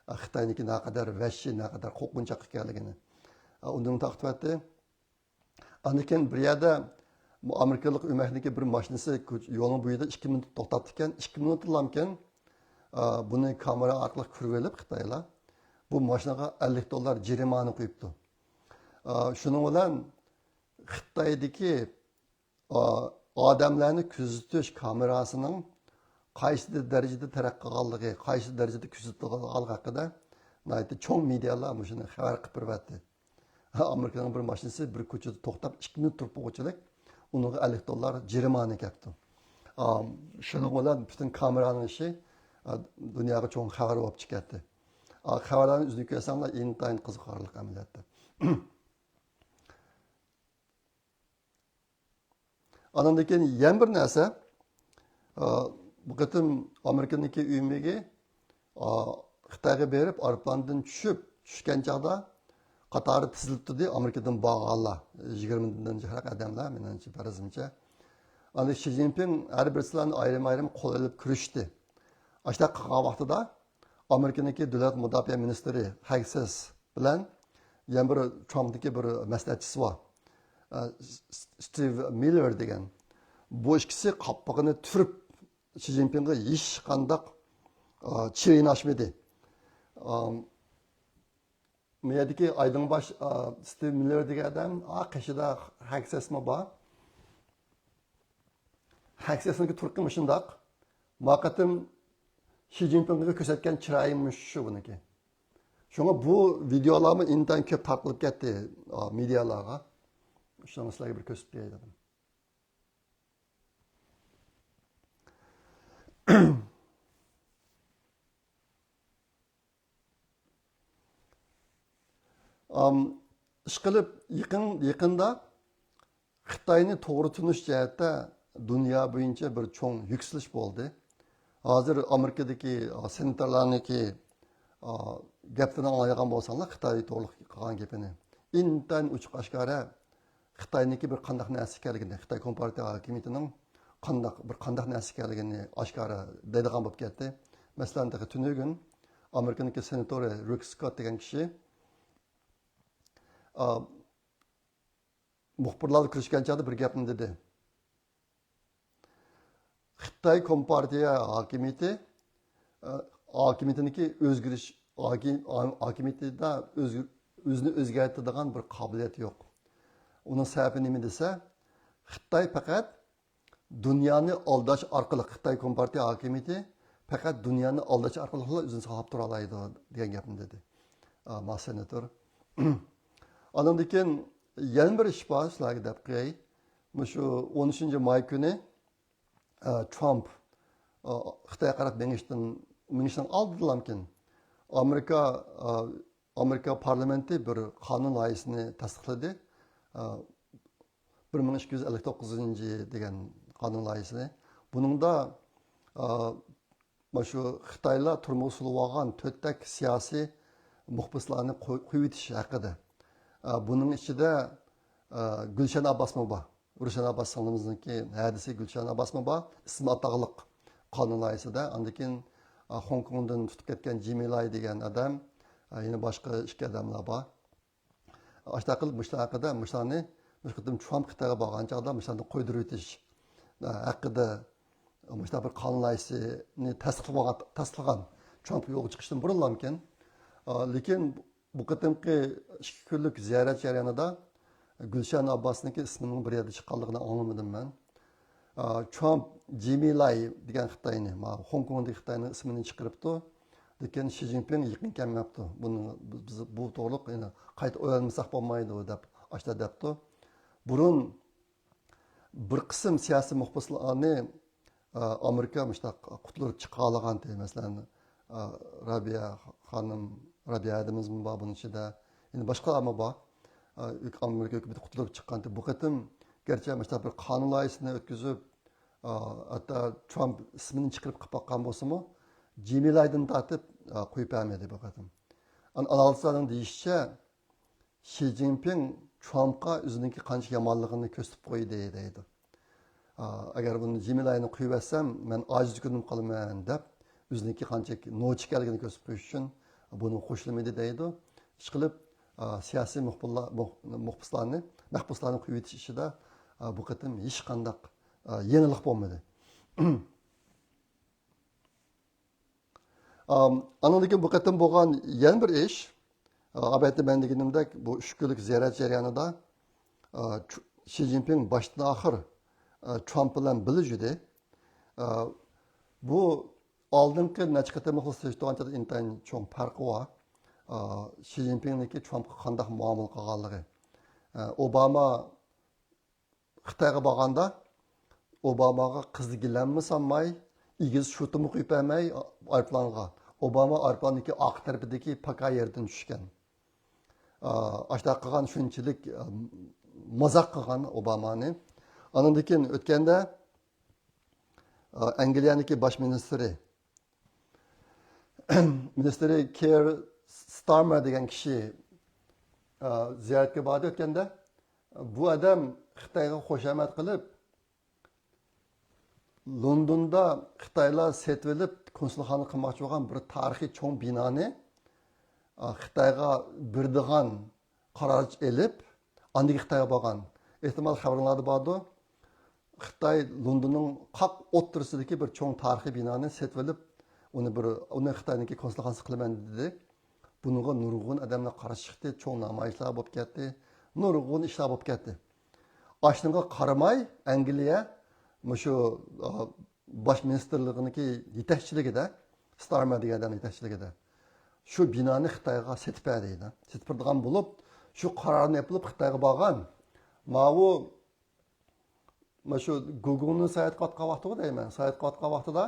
ئا، خىتاينىڭكى نەقەدەر ۋەھشىي، نەقەدەر قورقۇنچاق ئىكەنلىكىنى. ئا، ئۇنى تارقىتىۋەتتى. ئاندىن كېيىن بىر يەردە بۇ ئامېرىكىلىق ئۆمەكنىڭكى بىر ماشىنىسى كوچ-، يولنىڭ بويىدا ئىككى مىنۇت توختاپتىكەن. ئىككى مىنۇتلامكەن، ئا، بۇنى كامېرا ئارقىلىق كۆرۈۋېلىپ خىتايلار بۇ ماشىنىغا ئەللىك دوللار جەرىمانە قويۇپتۇ. ئا، شۇنىڭ بىلەن خىتايدىكى، ئا، ئادەملەرنى كۆزىتىش كامېراسىنىڭ قايسى دەرىجىدە تەرەققىي قىلغانلىقى، قايسى دەرىجىدە كۆزىتىلغانلىقى ھەققىدە ناھايىتى چوڭ مېدىيالار مۇشۇنى خەۋەر قىلىپ بېرىۋەتتى. ئامېرىكىنىڭ بىر ماشىنىسى بىر كوچىدا توختاپ، ئىككى مىنۇت تۇرۇپ بولغۇچىلىك، ئۇنىڭغا ئەللىك دوللار جەرىمانە كەپتۇ. ئا، شۇنىڭ بىلەن پۈتۈن كامېرانىڭ ئىشى، ئا، دۇنياغا چوڭ خەۋەر بولۇپ چىقىپتۇ. ئا، خەۋەرلەرنى ئۈزۈپ كۆرسەڭلار، ئىنتايىن قىزىقارلىق ئەمەلىيەتتە. ئانىڭدىن كېيىن يەنە بىر نەرسە، ئا، بۇ قېتىم ئامېرىكىنىڭكى ئۆمىكى، ئا، خىتايغا بېرىپ، ئايروپىلاندىن چۈشۈپ، چۈشكەن چاغدا قاتارى تىزىلىپ تۇردى، ئامېرىكىدىن بارغانلار، يىگىرمىدىن جىقراق ئادەملەر، مېنىڭچە، پەرىزىمچە. ئاندىن شى جىنپىڭ ھەر بىرسىلەرنى ئايرىم-ئايرىم قول ئېلىپ كۆرۈشتى. ئاشۇنداق قىلغان ۋاقتىدا ئامېرىكىنىڭكى دۆلەت مۇداپىئە مىنىستىرى خەگسېس بىلەن يەنە بىر ترامپنىڭكى بىر مەسلىھەتچىسى بار. ئە، س-، س-، ستىۋ مىللېر دېگەن. بۇ ئىككىسى قاپىقىنى تۈرۈپ، شى جىنپىڭغا ھېچقانداق، ئە، چىرىن ئاچمىدى. ئام، مۇ يەردىكى ئايدىڭباش، ئا، ستىۋ مىللېر دېگەن ئادەم، ئا، قېشىدا خەگسېسمۇ بار. خەگسېسنىڭكى تۇرقى مۇشۇنداق. ما قېتىم شى جىنپىڭغا كۆرسەتكەن چىرايى مۇشۇ بۇنىڭكى. شۇڭا بۇ ۋىدېئولارمۇ ئىنتايىن كۆپ تارقىلىپ كەتتى، ئا، مېدىيالارغا. شۇڭا سىلەرگە بىر كۆرسىتىپ بېرەي دېدىم. ئام، ئىشقىلىپ، يېقىن، يېقىندا خىتاينى توغرا تونۇش جەھەتتە دۇنيا بويىچە بىر چوڭ يۈكسىلىش بولدى. ھازىر ئامېرىكىدىكى، ئا، سېناتورلارنىڭكى، ئا، گەپلىرىنى ئاڭلايدىغان بولساڭلار، خىتاي توغرىلىق قىلغان گېپىنى، ئىنتايىن ئوچۇق ئاشكارا خىتاينىڭكى بىر قانداق نەرسە ئىكەنلىكىنى، خىتاي كومپارتىيە ھاكىمىيىتىنىڭ قانداق، بىر قانداق نەرسە ئىكەنلىكىنى ئاشكارا دەيدىغان بولۇپ كەتتى. مەسىلەن، تېخى تۈنۈگۈن ئامېرىكىنىڭكى سېناتورى رىك سكوت دېگەن كىشى، ئا، مۇخبىرلار بىلەن كۆرۈشكەن چاغدا بىر گەپنى دېدى. خىتاي كومپارتىيە ھاكىمىيىتى، ئە، ھاكىمىيىتىنىڭكى ئۆزگىرىش، ھاكىم-، ھاكىمىيىتىدە ئۆزگىر-، ئۆزىنى ئۆزگەرتىدىغان بىر قابىلىيەت يوق. ئۇنىڭ سەۋەبى نېمە دېسە، خىتاي پەقەت دۇنيانى ئالداش ئارقىلىق، خىتاي كومپارتىيە ھاكىمىيىتى پەقەت دۇنيانى ئالداش ئارقىلىقلا ئۆزىنى ساقلاپ تۇرالايدۇ، دېگەن گەپنى دېدى. ئا، ما سېناتور. ئاندىن كېيىن يەنە بىر ئىش بار، سىلەرگە دەپ قوياي. مۇشۇ ئون ئۈچىنچى ماي كۈنى، ئا، ترامپ، ئا، خىتايغا قاراپ مېڭىشتىن، مېڭىشنىڭ ئالدىدىلامكىن، ئامېرىكا، ئا، ئامېرىكا پارلامېنتى بىر قانۇن لايىھىسىنى تەستىقلىدى. ئا، بىر مىڭ ئىككى يۈز ئەللىك توققۇزىنچى دېگەن قانۇن لايىھىسىنى. بۇنىڭدا، ئا، مانا شۇ خىتايلار تۈرمىگە سولىۋالغان تۆتتەك سىياسىي مۇھبىسلارنى قوي-، قويۇۋېتىش ھەققىدە. ئا، بۇنىڭ ئىچىدە، ئا، گۈلشەن ئابباسمۇ بار. گۈلشەن ئابباس سىڭلىمىزنىڭكى ھەدىسى گۈلشەن ئابباسمۇ بار. ئىسمى ئاتاقلىق قانۇن لايىھىسىدە. ئاندىن كېيىن، ئا، خوڭكوڭدىن تۇتۇپ كەتكەن جىمى لاي دېگەن ئادەم، ئا، يەنە باشقا ئىككى ئادەملەر بار. ئاشۇنداق قىلىپ، مۇشۇلار ھەققىدە، مۇشۇلارنى، مۇشۇ قېتىم ترامپ خىتايغا بارغان چاغدا مۇشۇلارنى قويدۇرۇۋېتىش ھەققىدە مۇشۇنداق بىر قانۇن لايىھىسىنى تەستىقلىغان، تەستىقلىغان ترامپ يولغا چىقىشتىن بۇرۇنلامكەن. ئا، لېكىن بۇ قېتىمقى ئىككى كۈنلۈك زىيارەت جەريانىدا گۈلشەن ئابباسنىڭكى ئىسمىنىڭ بىر يەردە چىققانلىقىنى ئاڭلىمىدىم مەن. ئا، ترامپ جىمى لاي دېگەن خىتاينى، ما، خوڭكوڭدىكى خىتاينىڭ ئىسمىنى چىقىرىپتۇ. لېكىن شى جىنپىڭ يېقىن كەلمەپتۇ. بۇنى بىز بۇ توغرۇلۇق يەنە قايتا ئويلانمىساق بولمايدۇ، دەپ ئاشۇنداق دەپتۇ. بۇرۇن بىر قىسىم سىياسىي مۇخبىسلارنى، ئا، ئامېرىكا مۇشۇنداق قۇتۇلدۇرۇپ چىقارالىغانتى. مەسىلەن، ئا، رابىيە خانىم، رابىيە ھەدىمىزمۇ بار بۇنىڭ ئىچىدە. يەنە باشقىلارمۇ بار. ئا، ئامېرىكا ھۆكۈمىتى قۇتۇلدۇرۇپ چىققانتى. بۇ قېتىم گەرچە مۇشۇنداق بىر قانۇن لايىھىسىنى ئۆتكۈزۈپ، ئا، ھەتتا ترامپ ئىسمىنى چىقىرىپ قىلىپ باققان بولسىمۇ، جىمى لايدىن تارتىپ، ئا، قويۇپ بەرمىدى بۇ قېتىم. ئان-، ئانالىزلارنىڭ دېيىشىچە، شى جىنپىڭ ترامپقا ئۆزىنىڭكى قانچە يامانلىقىنى كۆرسىتىپ قويدى، دەيدۇ. ئا، ئەگەر بۇنى جىمى لاينى قويۇۋەتسەم، مەن ئاجىز كۆرۈنۈپ قالىمەن، دەپ، ئۆزىنىڭكى قانچە نوچى ئىكەنلىكىنى كۆرسىتىپ قويۇش ئۈچۈن بۇنى قوشلىمىدى، دەيدۇ. ئىشقىلىپ، ئا، سىياسىي مۇخبىرلار، مۇخ-، مۇخبىسلارنى، مەھبۇسلارنى قويۇۋېتىش ئىشىدا، ئا، بۇ قېتىم ھېچقانداق، ئا، يېڭىلىق بولمىدى. ئام، ئانىڭدىن كېيىن بۇ قېتىم بولغان يەنە بىر ئىش، ئا، ئەلۋەتتە، مەن دېگىنىمدەك، بۇ ئۈچ كۈنلۈك زىيارەت جەريانىدا، ئا، چۇ-، شى جىنپىڭ باشتىن ئاخىر، ئا، ترامپ بىلەن بىللە يۈردى. ئا، بۇ ئالدىنقى نەچچە قېتىملىق سېلىشتۇرغاندا ئىنتايىن چوڭ پەرقى بار. ئا، شى جىنپىڭنىڭكى ترامپقا قانداق مۇئامىلە قىلغانلىقى. ئا، ئوباما خىتايغا بارغاندا ئوباماغا قىزىل گىلەممۇ سالماي، ئېگىز شۇتىمۇ قويۇپ بەرمەي ئايروپىلانغا. ئوباما ئايروپىلاندىكى ئارقا تەرىپىدىكى پاكا يەردىن چۈشكەن. ئا، ئاشۇنداق قىلغان شۇنچىلىك، ئا، مازاق قىلغان ئوبامانى. ئانىڭدىن كېيىن ئۆتكەندە، ئا، ئەنگلىيەنىڭكى باش مىنىستىرى مىنىستىرى كېير ستارمەر دېگەن كىشى، ئا، زىيارەتكە باردى ئۆتكەندە. بۇ ئادەم خىتايغا خۇشامەت قىلىپ، لوندوندا خىتايلار سېتىۋېلىپ كونسۇلخانا قىلماقچى بولغان بىر تارىخىي چوڭ بىنانى، ئا، خىتايغا بېرىدىغان قارار ئېلىپ، ئاندىن خىتايغا بارغان. ئېھتىمال خەۋىرىڭلاردا باردۇ. خىتاي لوندوننىڭ قاق ئوتتۇرىسىدىكى بىر چوڭ تارىخىي بىنانى سېتىۋېلىپ، ئۇنى بىر، ئۇنى خىتاينىڭكى كونسۇلخانىسى قىلىمەن دېدى. بۇنىڭغا نۇرغۇن ئادەملەر قارشى چىقتى، چوڭ نامايىشلار بولۇپ كەتتى، نۇرغۇن ئىشلار بولۇپ كەتتى. ئاشۇنىڭغا قارىماي، ئەنگلىيە مۇشۇ، ئا، باش مىنىستىرلىقىنىڭكى يېتەكچىلىكىدە، ستارمەر دېگەن ئادەم يېتەكچىلىكىدە، شۇ بىنانى خىتايغا سېتىپ بەردى. سېتىپ بېرىدىغان بولۇپ، شۇ قارارنى ئېلىپ خىتايغا بارغان. ماۋۇ، مانا شۇ گۇگۇڭنى ساياھەت قىلىۋاتقان ۋاقتىغۇ دەيمەن. ساياھەت قىلىۋاتقان ۋاقتىدا،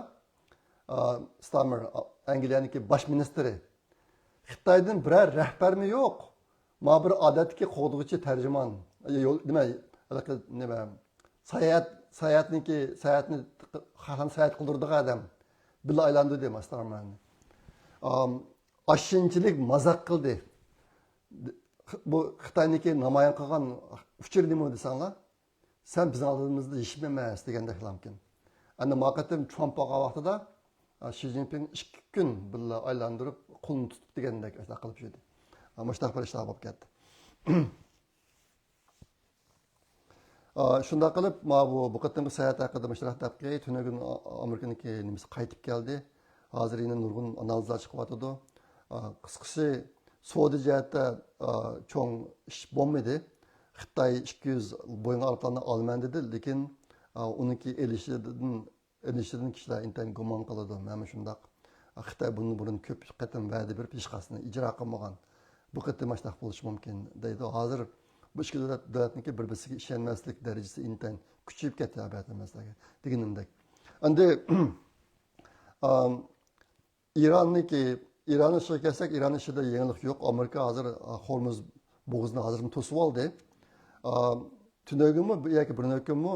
ئا، ستارمەر، ئا، ئەنگلىيەنىڭكى باش مىنىستىرى، خىتايدىن بىرەر رەھبەرمۇ يوق. ما بىر ئادەتتىكى قوغدىغۇچى تەرجىمان، يول، نېمە، ھېلىقى نېمە، ساياھەت، ساياھەتنىڭكى، ساياھەتنى، خەقلەرنى ساياھەت قىلدۇرىدىغان ئادەم بىللە ئايلاندۇردى ماستارماننى. ئام، ئاشۇنچىلىك مازاق قىلدى. بۇ خىتاينىڭكى نامايان قىلغان ئۇچۇر نېمە دېسەڭلار، سەن بىزنىڭ ئالدىمىزدا ھېچنېمە ئەمەس دېگەندەك لامكىن. ئەنە ما قېتىم ترامپ بولغان ۋاقتىدا، ئا، شى جىنپىڭ ئىككى كۈن بىللە ئايلاندۇرۇپ، قولىنى تۇتۇپ دېگەندەك ئاشۇنداق قىلىپ يۈردى. ئا، مۇشۇنداق بىر ئىشلار بولۇپ كەتتى. ئا، شۇنداق قىلىپ، ما بۇ، بۇ قېتىمقى ساياھەت ھەققىدە مۇشۇنداق دەپ قوياي. تۈنۈگۈن ئا-، ئامېرىكىنىڭكى نېمىسى قايتىپ كەلدى. ھازىر يەنە نۇرغۇن ئانالىزلار چىقىۋاتىدۇ. ئا، قىسقىسى، سودا جەھەتتە، ئا، چوڭ ئىش بولمىدى. خىتاي ئىككى يۈز بويىڭ ئايروپىلاننى ئالىمەن دېدى، لېكىن، ئا، ئۇنىڭكى ئېلىشىدىن، ئېلىشىدىن كىشىلەر ئىنتايىن گۇمان قىلىدۇ. مەنمۇ شۇنداق. خىتاي بۇندىن بۇرۇن كۆپ قېتىم ۋەدە بېرىپ، ھېچقايسىسىنى ئىجرا قىلمىغان. بۇ قېتىم مۇشۇنداق بولۇشى مۇمكىن دەيدۇ. ھازىر بۇ ئىككى دۆلەت، دۆلەتنىڭكى بىر-بىرسىگە ئىشەنمەسلىك دەرىجىسى ئىنتايىن كۈچىيىپ كەتتى، ھەبەتەمەسلەرگە دېگىنىمدەك. ئەمدى، ئام، ئىراننىڭكى، ئىران ئىشىغا كەلسەك، ئىران ئىشىدا يېڭىلىق يوق. ئامېرىكا ھازىر، ئا، خورمۇز بوغۇزىنى ھازىرمۇ توسۇۋالدى. ئا، تۈنۈگۈنمۇ ياكى بىرنىكىنمۇ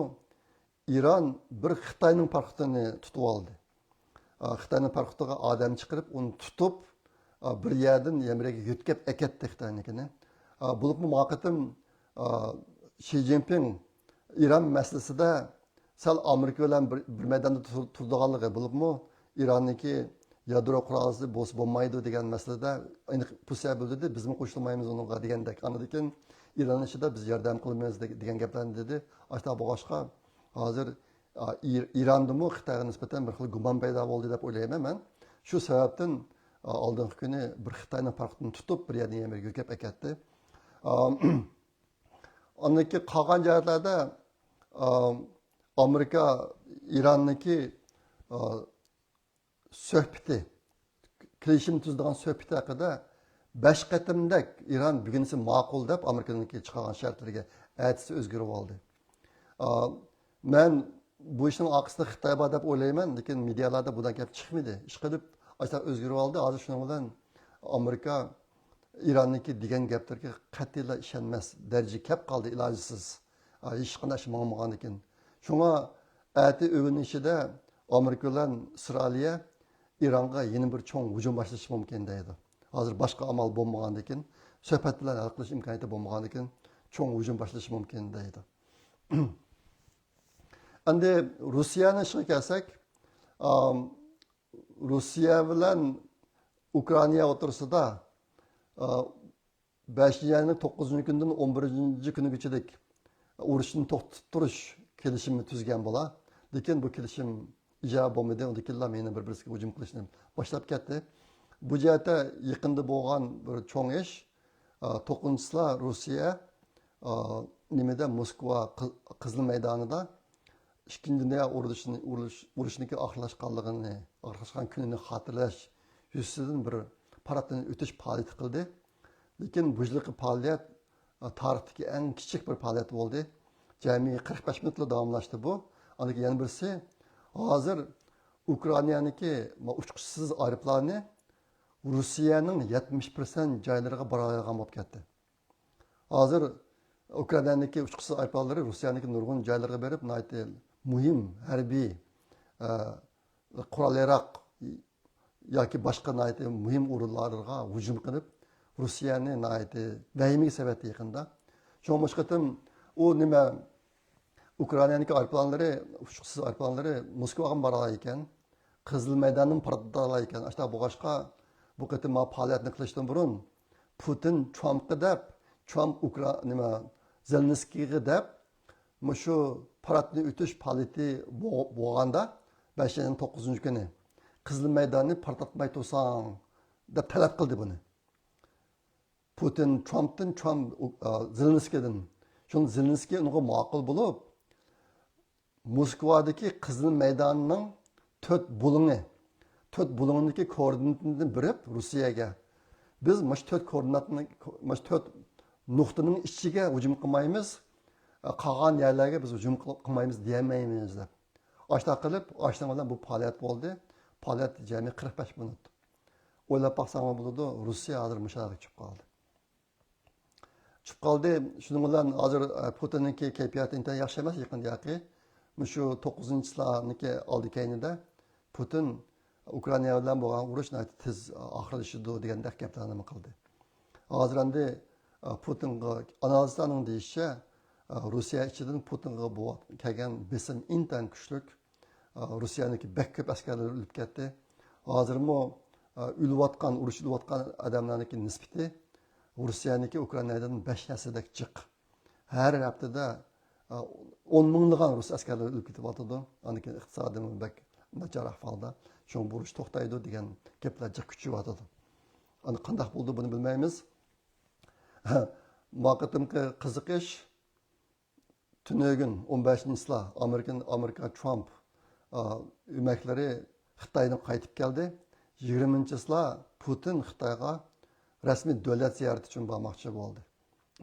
ئىران بىر خىتاينىڭ پاراخوتىنى تۇتۇۋالدى. ئا، خىتاينىڭ پاراخوتىغا ئادەم چىقىرىپ، ئۇنى تۇتۇپ، ئا، بىر يەردىن يەنە بىر يەرگە يۆتكەپ ئەكەتتى خىتاينىڭكىنى. ئا، بولۇپمۇ ما قېتىم، ئا، شى جىنپىڭ ئىران مەسىلىسىدە سەل ئامېرىكا بىلەن بىر، بىر مەيداندا تۇر-، تۇرىدىغانلىقى، بولۇپمۇ ئىراننىڭكى يادرو قورالىسى بولسا بولمايدۇ دېگەن مەسىلىدە ئېنىق پوزىتسىيە بىلدۈردى، بىزمۇ قوشۇلمايمىز ئۇنىڭغا دېگەندەك. ئاندىن كېيىن ئىران ئىشىدا بىز ياردەم قىلىمىز دېگەن گەپلەرنى دېدى. ئاشۇنداق بولغاچقا، ھازىر، ئا، ئىر-، ئىراندىمۇ خىتايغا نىسبەتەن بىر خىل گۇمان پەيدا بولدى دەپ ئويلايمەن مەن. شۇ سەۋەبتىن، ئا، ئالدىنقى كۈنى بىر خىتاينىڭ پاراخوتىنى تۇتۇپ، بىر يەردىن يەنە بىر يەرگە يۆتكەپ ئەكەتتى. ئا، ئاندىن كېيىن قالغان جەھەتلەردە، ئا، ئامېرىكا ئىراننىڭكى، ئا، سۆھبىتى، كېلىشىم تۈزىدىغان سۆھبىتى ھەققىدە بەش قېتىمدەك ئىران بۈگۈنسى ماقۇل دەپ ئامېرىكىنىڭكى چىقارغان شەرتلىرىگە ئەتىسى ئۆزگىرىۋالدى. ئا، مەن بۇ ئىشنىڭ ئارقىسىدا خىتاي بار دەپ ئويلايمەن، لېكىن مېدىيالاردا بۇنداق گەپ چىقمىدى. ئىشقىلىپ، ئاشۇنداق ئۆزگىرىۋالدى. ھازىر شۇنىڭ بىلەن ئامېرىكا ئىراننىڭكى دېگەن گەپلىرىگە قەتئىيلا ئىشەنمەس دەرىجىگە كەپ قالدى، ئىلاجسىز. ئا، ھېچقانداق ئىش ماڭمىغاندىكىن. شۇڭا ئەتە ئۆگۈن ئىچىدە ئامېرىكا بىلەن ئىسرائىلىيە ئىرانغا يەنە بىر چوڭ ھۇجۇم باشلىشى مۇمكىن دەيدۇ. ھازىر باشقا ئامال بولمىغاندىكىن، سۆھبەت بىلەن ھەل قىلىش ئىمكانىيىتى بولمىغاندىكىن، چوڭ ھۇجۇم باشلىشى مۇمكىن دەيدۇ. ئەمدى روسىيەنىڭ ئىشىغا كەلسەك، ئام، روسىيە بىلەن ئۇكرائىنا ئوتتۇرىسىدا، ئا، بەشىنچى ئاينىڭ توققۇزىنچى كۈنىدىن ئون بىرىنچى كۈنىگىچىلىك ئۇرۇشنى توختىتىپ تۇرۇش كېلىشىمى تۈزگەن بولا. لېكىن بۇ كېلىشىم ئىجرا بولمىدى. ئۇندىن كېيىنلا يەنە بىر-بىرسىگە ھۇجۇم قىلىشنى باشلاپ كەتتى. بۇ جەھەتتە يېقىندا بولغان بىر چوڭ ئىش، ئا، توققۇزىنچىسىلا روسىيە، ئا، نېمىدە، موسكۋا قىز-، قىزىل مەيدانىدا ئىككىنچى دۇنيا ئۇرۇشىنى، ئۇرۇش-، ئۇرۇشىنىڭكى ئاخىرلاشقانلىقىنى، ئاخىرلاشقان كۈنىنى خاتىرىلەش يۈزىسىدىن بىر پاراتتىن ئۆتۈش پائالىيىتى قىلدى. لېكىن بۇ يىلقى پائالىيەت، ئا، تارىختىكى ئەڭ كىچىك بىر پائالىيەت بولدى. جەمئىي قىرىق بەش مىنۇتلا داۋاملاشتى بۇ. ئاندىن كېيىن يەنە بىرسى، ھازىر ئۇكرائىنانىڭكى ئۇچقۇچىسىز ئايروپىلانى روسىيەنىڭ يەتمىش پىرسەنت جايلىرىغا بارالايدىغان بولۇپ كەتتى. ھازىر ئۇكرائىنانىڭكى ئۇچقۇچىسىز ئايروپىلانلىرى روسىيەنىڭكى نۇرغۇن جايلىرىغا بېرىپ، ناھايىتى مۇھىم ھەربىي، ئە، قورال-ياراغ ياكى باشقا ناھايىتى مۇھىم ئورۇنلارغا ھۇجۇم قىلىپ، روسىيەنى ناھايىتى ۋەھىمىگە سېلىۋەتتى يېقىندا. شۇڭا مۇشۇ قېتىم ئۇ نېمە، ئۇكرائىنانىڭكى ئايروپىلانلىرى، ئۇچقۇچىسىز ئايروپىلانلىرى موسكۋاغا بارالايدىكەن. قىزىل مەيداننىمۇ پارتلىتالايدىكەن. ئاشۇنداق بولغاچقا، بۇ قېتىم مانا پائالىيەتنى قىلىشتىن بۇرۇن پۇتىن ترامپقا دەپ، ترامپ ئۇكرا-، نېمە، زېلېنسكىيغا دەپ، مۇشۇ پاراتنى ئۆتۈش پائالىيىتى بو-، بولغاندا، بەشىنچى ئاينىڭ توققۇزىنچى كۈنى، قىزىل مەيداننى پارتلاتماي تۇرساڭ، دەپ تەلەپ قىلدى بۇنى. پۇتىن ترامپتىن، ترامپ، ئۇ، ئا، زېلېنسكىيدىن. شۇڭا زېلېنسكىي ئۇنىڭغا ماقۇل بولۇپ، موسكۋادىكى قىزىل مەيداننىڭ تۆت بۇلۇڭى، تۆت بۇلۇڭىدىكى كوئوردىناتنى بېرىپ روسىيەگە، بىز مۇشۇ تۆت كوئوردىناتنى، مۇشۇ تۆت نۇقتىنىڭ ئىچىگە ھۇجۇم قىلمايمىز، قالغان يەرلەرگە بىز ھۇجۇم قىل-، قىلمايمىز دېيەلمەيمىز دەپ. ئاشۇنداق قىلىپ، ئاشۇنىڭ بىلەن بۇ پائالىيەت بولدى. پائالىيەت جەمئىي قىرىق بەش مىنۇت. ئويلاپ باقساڭلار بولىدۇ، روسىيە ھازىر مۇشۇ ھالغا چۈشۈپ قالدى. چۈشۈپ قالدى. شۇنىڭ بىلەن ھازىر، ئە، پۇتىننىڭكى كەيپىياتى ئىنتايىن ياخشى ئەمەس يېقىندا ياقى. مۇشۇ توققۇزىنچى چىسلانىڭكى ئالدى كەينىدە پۇتىن ئۇكرائىنا بىلەن بولغان ئۇرۇش ناھايىتى تېز ئاخىرلىشىدۇ دېگەندەك گەپلەرنى قىلدى. ھازىر ئەمدى، ئە، پۇتىنغا، ئانالىزچىلارنىڭ دېيىشىچە، ئە، روسىيە ئىچىدىن پۇتىنغا بولغان كەلگەن بېسىم ئىنتايىن كۈچلۈك. ئە، روسىيەنىڭكى بەك كۆپ ئەسكەرلىرى ئۆلۈپ كەتتى. ھازىرمۇ، ئە، ئۆلۈۋاتقان، ئۇرۇشتا ئۆلۈۋاتقان ئادەملەرنىڭكى نىسبىتى روسىيەنىڭكى ئۇكرائىنادىن بەش ھەسسىدەك جىق. ھەر ھەپتىدە، ئە، ئون مىڭلىغان رۇس ئەسكەرلىرى ئۆلۈپ كېتىۋاتىدۇ. ئاندىن كېيىن ئىقتىسادىمۇ بەك ناچار ئەھۋالدا. شۇڭا بۇ ئۇرۇش توختايدۇ دېگەن گەپلەر جىق كۈچىيىۋاتىدۇ. ئەمدى قانداق بولىدۇ، بۇنى بىلمەيمىز. بۇ قېتىمقى قىزىقىش، تۈنۈگۈن ئون بەشىنچى چىسلا ئامېرىكا، ئامېرىكا ترامپ، ئا، ئۆمەكلىرى خىتايدىن قايتىپ كەلدى. يىگىرمىنچى چىسلا پۇتىن خىتايغا رەسمىي دۆلەت زىيارىتى ئۈچۈن بارماقچى بولدى.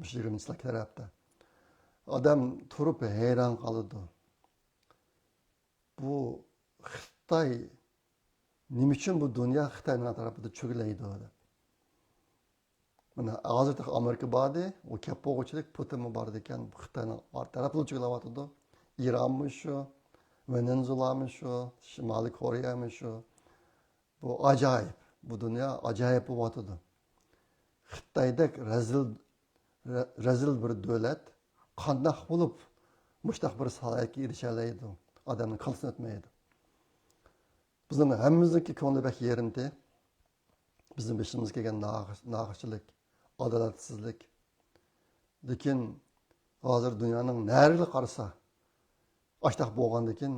مۇشۇ يىگىرمىنچى چىسلا كېلەر ھەپتە. ئادەم تۇرۇپ ھەيران قالىدۇ. بۇ خىتاي، نېمە ئۈچۈن بۇ دۇنيا خىتاينىڭ ئەتراپىدا چۆگىلەيدۇ دەپ. مانا ھازىر تېخى ئامېرىكا باردى، ئۇ كەپ بولغۇچىلىك پۇتىنمۇ بارىدىكەن، خىتاينىڭ ئارقا تەرەپلا چۆگىلەۋاتىدۇ. ئىرانمۇ شۇ، ۋېنېزۇلامۇ شۇ، شىمالىي كورېيەمۇ شۇ. بۇ ئاجايىپ، بۇ دۇنيا ئاجايىپ بولۇۋاتىدۇ. خىتايدەك رەزىل، رە-، رەزىل بىر دۆلەت قانداق بولۇپ مۇشۇنداق بىر سالاھىيەتكە ئېرىشەلەيدۇ؟ ئادەمنىڭ كاللىسىدىن ئۆتمەيدۇ. بىزنىڭ ھەممىمىزنىڭكى كۆڭلى بەك يېرىمتى. بىزنىڭ بېشىمىزغا كەلگەن ناخ-، ناخشىلىك، ئادالەتسىزلىك. لېكىن ھازىر دۇنيانىڭ نەرىگىلا قارىسا، ئاشتاق بولغاندىكىن،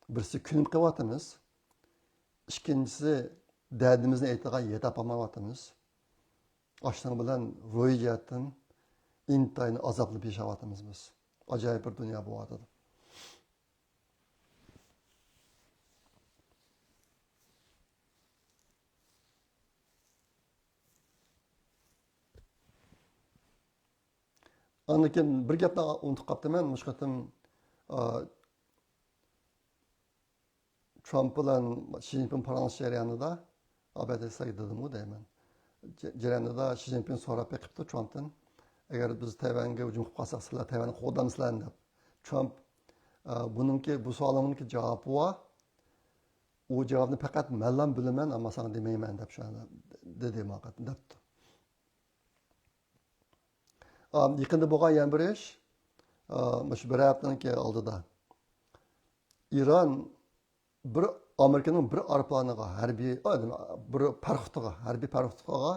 بىرسى كۆنۈپ قېلىۋاتىمىز، ئىككىنچىسى، دەردىمىزنى ئېيتىدىغان يەر تاپالمايۋاتىمىز. ئاشۇنىڭ بىلەن روھىي جەھەتتىن ئىنتايىن ئازابلىنىپ ياشاۋاتىمىز بىز. ئاجايىپ بىر دۇنيا بولۇۋاتىدۇ. ئاندىن كېيىن بىر گەپنى ئۇنتۇپ قاپتىمەن. مۇشۇ قېتىم، ئا، ترامپ بىلەن شى جىنپىڭ پاراڭلىشىش جەريانىدا، ئابەتەسلەرگە دېدىمغۇ دەيمەن. جە-، جەريانىدا شى جىنپىڭ سوراپ بېقىپتۇ ترامپتىن، ئەگەر بىز تەيۋەنگە ھۇجۇم قىلىپ قالساق، سىلەر تەيۋەننى قوغدامسىلەر دەپ. ترامپ، ئە، بۇنىڭكى، بۇ سوئالىڭنىڭكى جاۋابى بار. ئۇ جاۋابنى پەقەت مەنلا بىلىمەن، ئەمما ساڭا دېمەيمەن دەپ شۇ دېدى ماڭا دەپتۇ. ئا، يېقىندا بولغان يەنە بىر ئىش، ئا، مۇشۇ بىر ھەپتىنىڭكى ئالدىدا ئىران بىر ئامېرىكىنىڭ بىر ئايروپىلانىغا، ھەربىي، ئا، بىر پاراخوتىغا، ھەربىي پاراخوتىغا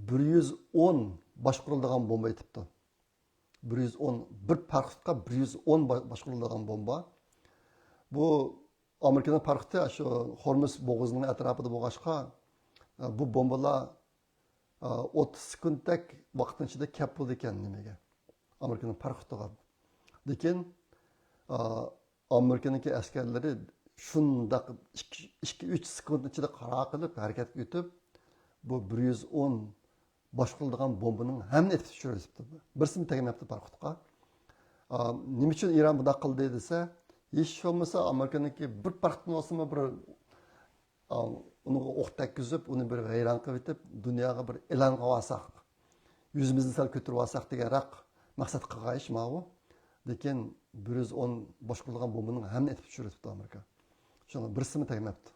بىر يۈز ئون باشقۇرۇلىدىغان بومبا ئېتىپتۇ. بىر يۈز ئون، بىر پاراخوتقا بىر يۈز ئون با-، باشقۇرۇلىدىغان بومبا. بۇ ئامېرىكىنىڭ پاراخوتى شۇ خورمۇز بوغۇزىنىڭ ئەتراپىدا بولغاچقا، بۇ بومبىلار، ئوتتۇز سېكۇنتتەك ۋاقىتنىڭ ئىچىدە كەپ بولىدىكەن نېمىگە؟ ئامېرىكىنىڭ پاراخوتىغا. لېكىن، ئامېرىكىنىڭكى ئەسكەرلىرى شۇنداق ئىككى، ئىككى، ئۈچ سېكۇنتنىڭ ئىچىدە قارار قىلىپ، ھەرىكەتكە ئۆتۈپ، بۇ بىر يۈز ئون باشقۇرۇلىدىغان بومبىنىڭ ھەممىنى ئېتىپ چۈشۈرۈۋېتىپتۇ. بىرسىمۇ تەگمەپتۇ پاراخوتقا. ئا، نېمە ئۈچۈن ئىران بۇنداق قىلدى دېسە، ھېچ بولمىسا ئامېرىكىنىڭكى بىر پاراخوتتىن بولسىمۇ بىر، ئا، ئۇنىڭغا ئوق تەگكۈزۈپ، ئۇنى بىر ۋەيران قىلىۋېتىپ، دۇنياغا بىر ئېلان قىلىۋالساق، يۈزىمىزنى سەل كۆتۈرۈۋالساق دېگەنراق مەقسەت قىلغان ئىش ماۋۇ. لېكىن بىر يۈز ئون باشقۇرۇلغان بومبىنىڭ ھەممىنى ئېتىپ چۈشۈرۈۋېتىپتۇ ئامېرىكا. شۇڭا بىرسىمۇ تەگمەپتۇ.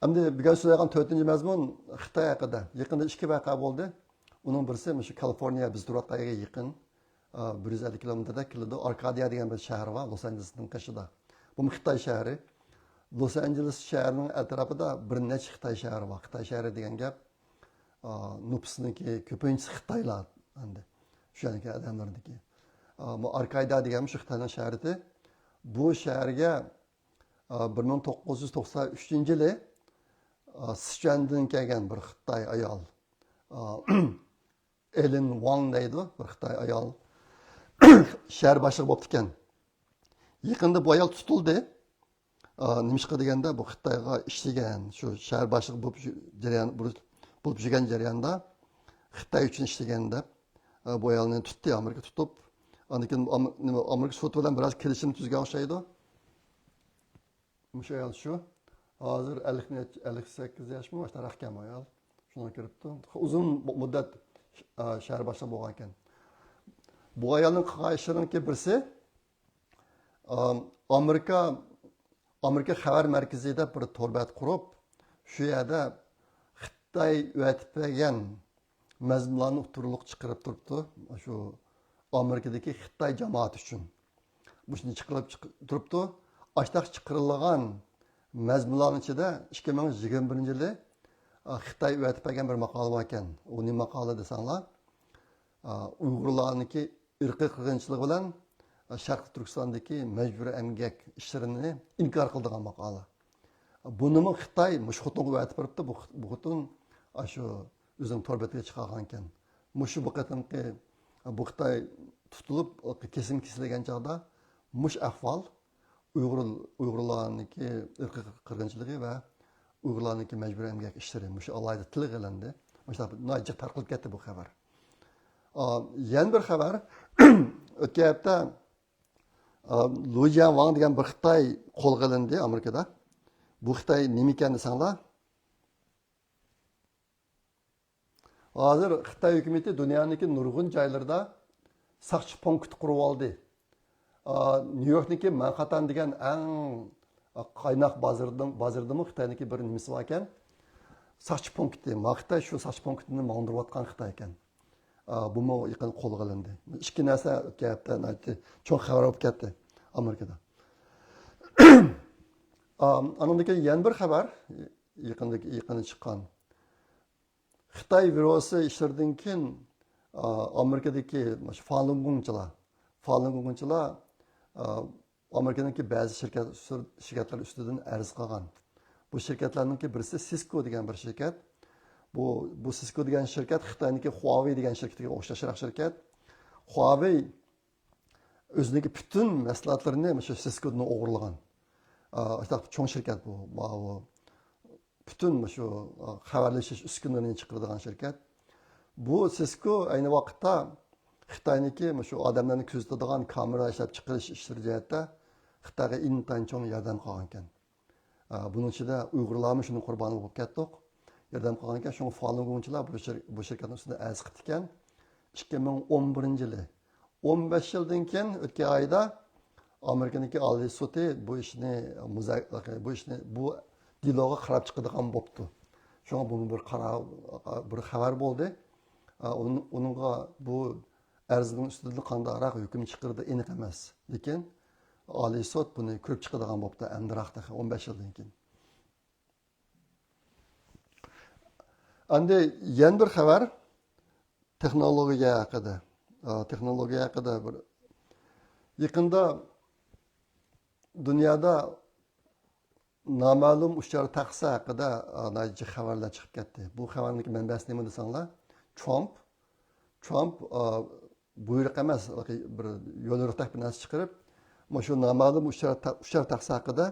ئەمدى بۈگۈن سۆزلەيدىغان تۆتىنچى مەزمۇن خىتاي ھەققىدە. يېقىندا ئىككى ۋەقە بولدى. ئۇنىڭ بىرسى مۇشۇ كالىفورنىيە، بىز تۇرۇۋاتقان يەرگە يېقىن، ئا، بىر يۈز ئەللىك كىلومېتىردەك كېلىدۇ. ئاركادىيا دېگەن بىر شەھەر بار، لوس ئانژېلېسنىڭ قېشىدا. بۇمۇ خىتاي شەھىرى. لوس ئانژېلېس شەھىرىنىڭ ئەتراپىدا بىر نەچچە خىتاي شەھىرى بار. خىتاي شەھىرى دېگەن گەپ، ئا، نوپۇسنىڭكى كۆپىنچىسى خىتايلار ئەمدى. شۇ يەردىكى ئادەملەرنىڭكى. ئا، بۇ ئاركادىيا دېگەن شۇ خىتاينىڭ شەھىرى. بۇ شەھەرگە ئا، بىر مىڭ توققۇز يۈز توقسان ئۈچىنچى يىلى، ئا، سىچۈەندىن كەلگەن بىر خىتاي ئايال، ئا، ئېلىن ۋاڭ دەيدۇ، بىر خىتاي ئايال شەھەر باشلىقى بوپتىكەن. يېقىندا بۇ ئايال تۇتۇلدى. ئا، نېمىشقا دېگەندە، بۇ خىتايغا ئىشلىگەن، شۇ شەھەر باشلىقى بولۇپ، شۇ جەريان، بولۇپ يۈرگەن جەرياندا خىتاي ئۈچۈن ئىشلىگەن دەپ، ئا، بۇ ئايالنى تۇتتى، ئامېرىكا تۇتۇپ. ئاندىن كېيىن ئام-، نېمە، ئامېرىكا سوتى بىلەن بىراز كېلىشىم تۈزگەن ئوخشايدۇ. مۇشۇ ئايال شۇ. ھازىر ئەللىك نەچچە، ئەللىك سەككىز ياشمۇ، ئاشۇنداق ئەكەن بۇ ئايال. شۇنىڭغا كىرىپتۇ. ئۇزۇن مۇددەت، ئە، شەھەر باشلىقى بولغان ئىكەن. بۇ ئايالنىڭ قىلغان ئىشلىرىنىڭكى بىرسى، ئام-، ئامېرىكا، ئامېرىكا خەۋەر مەركىزى دەپ بىر تور بەت قۇرۇپ، شۇ يەردە خىتاي ئەۋەتىپ بەرگەن مەزمۇنلارنى ئوتتۇرىلىققا چىقىرىپ تۇرۇپتۇ. شۇ ئامېرىكىدىكى خىتاي جامائىتى ئۈچۈن. مۇشۇنى چىقىرىپ چىق-، تۇرۇپتۇ. ئاشتاق چىقىرىلغان مەزمۇنلارنىڭ ئىچىدە ئىككى مىڭ يىگىرمە بىرىنچى يىلى، ئا، خىتاي ئەۋەتىپ بەرگەن بىر ماقالە بار ئىكەن. ئۇ نېمە ماقالە دېسەڭلار، ئا، ئۇيغۇرلارنىڭكى ئىرقىي قىرغىنچىلىقى بىلەن، ئا، شەرقىي تۈركىستاندىكى مەجبۇرىي ئەمگەك ئىشلىرىنى ئىنكار قىلىدىغان ماقالە. بۇنىمۇ خىتاي مۇشۇ خوتۇنغا ئەۋەتىپ بېرىپتۇ. بۇ، بۇ خوتۇن ئاشۇ ئۆزىنىڭ تور بېتىگە چىقارغان ئىكەن. مۇشۇ بۇ قېتىمقى، بۇ خىتاي تۇتۇلۇپ، كېسىم كېسىلگەن چاغدا مۇشۇ ئەھۋال، ئۇيغۇر، ئۇيغۇرلارنىڭكى ئىرقىي قىرغىنچىلىقى ۋە ئۇيغۇرلارنىڭكى مەجبۇرىي ئەمگەك ئىشلىرى مۇشۇ ئالاھىدە تىلغا ئېلىندى. مۇشۇنداق ناھايىتى جىق تارقىلىپ كەتتى بۇ خەۋەر. ئا، يەنە بىر خەۋەر، ئۆتكەن ھەپتە، ئا، لۇ جياۋاڭ دېگەن بىر خىتاي قولغا ئېلىندى ئامېرىكىدا. بۇ خىتاي نېمە ئىكەن دېسەڭلار، ھازىر خىتاي ھۆكۈمىتى دۇنيانىڭكى نۇرغۇن جايلىرىدا ساقچى پونكىت قۇرۇۋالدى. ئا، نيۇ يوركنىڭكى مانخاتتان دېگەن ئەڭ قايناق بازىرىدا، بازىرىدىمۇ خىتاينىڭكى بىر نېمىسى بار ئىكەن. ساقچى پونكىتى. ما خىتاي شۇ ساقچى پونكىتىنى ماڭدۇرۇۋاتقان خىتاي ئىكەن. ئا، بۇمۇ يېقىن قولغا ئېلىندى. ئىككى نەرسە ئۆتكەن ھەپتە ناھايىتى چوڭ خەۋەر بولۇپ كەتتى ئامېرىكىدا. ئا، ئانىڭدىن كېيىن يەنە بىر خەۋەر، يېقىندىكى، يېقىندا چىققان. خىتاي ۋىرۇسى ئىشلىرىدىن كېيىن، ئا، ئامېرىكىدىكى مۇشۇ فالۇنگوڭچىلار، فالۇنگوڭچىلار، ئا، ئامېرىكىنىڭكى بەزى شىركەت، شىركەتلەر ئۈستىدىن ئەرز قىلغان. بۇ شىركەتلەرنىڭكى بىرسى سىسكو دېگەن بىر شىركەت. بۇ، بۇ سىسكو دېگەن شىركەت خىتاينىڭكى خۇاۋېي دېگەن شىركىتىگە ئوخشاشراق شىركەت. خۇاۋېي ئۆزىنىڭكى پۈتۈن مەھسۇلاتلىرىنى مۇشۇ سىسكودىن ئوغرىلىغان. ئا، ئاشۇنداق چوڭ شىركەت بۇ. ماۋۇ پۈتۈن مۇشۇ، ئا، خەۋەرلىشىش ئۈسكۈنىلىرىنى چىقىرىدىغان شىركەت. بۇ سىسكو ئەينى ۋاقىتتا خىتاينىڭكى مۇشۇ ئادەملەرنى كۆزىتىدىغان كامېرا ئىشلەپ چىقىرىش ئىشلىرى جەھەتتە خىتايغا ئىنتايىن چوڭ ياردەم قىلغان ئىكەن. ئا، بۇنىڭ ئىچىدە ئۇيغۇرلارمۇ شۇنىڭ قۇربانى بولۇپ كەتتۇق. ياردەم قىلغان ئىكەن، شۇڭا فالۇنگوڭچىلار بۇ شىر-، بۇ شىركەتنىڭ ئۈستىدە ئەرز قىپتىكەن. ئىككى مىڭ ئون بىرىنچى يىلى، ئون بەش يىلدىن كېيىن ئۆتكەن ئايدا ئامېرىكىنىڭكى ئالىي سوتى بۇ ئىشنى مۇزا-، بۇ ئىشنى، بۇ دېلوغا قاراپ چىقىدىغان بوپتۇ. شۇڭا بۇمۇ بىر قارار، بىر خەۋەر بولدى. ئۇنىڭ، ئۇنىڭغا بۇ ئەرزنىڭ ئۈستىدىن قانداقراق ھۆكۈم چىقىرىدۇ ئېنىق ئەمەس. لېكىن ئالىي سوت بۇنى كۆرۈپ چىقىدىغان بوپتۇ ئەمدىراق تېخى ئون بەش يىلدىن كېيىن. ئەمدى يەنە بىر خەۋەر تېخنولوگىيە ھەققىدە. ئا، تېخنولوگىيە ھەققىدە بىر يېقىندا دۇنيادا نامەلۇم ئۇچار تاخسا ھەققىدە، ئا، ناھايىتى جىق خەۋەرلەر چىقىپ كەتتى. بۇ خەۋەرنىڭ مەنبەسى نېمە دېسەڭلار، ترامپ، ترامپ، ئا، بۇيرۇق ئەمەس، بىر يوليورۇقتەك بىر نەرسە چىقىرىپ، مۇشۇ نامەلۇم ئۇچار تا-، ئۇچار تاخسا ھەققىدە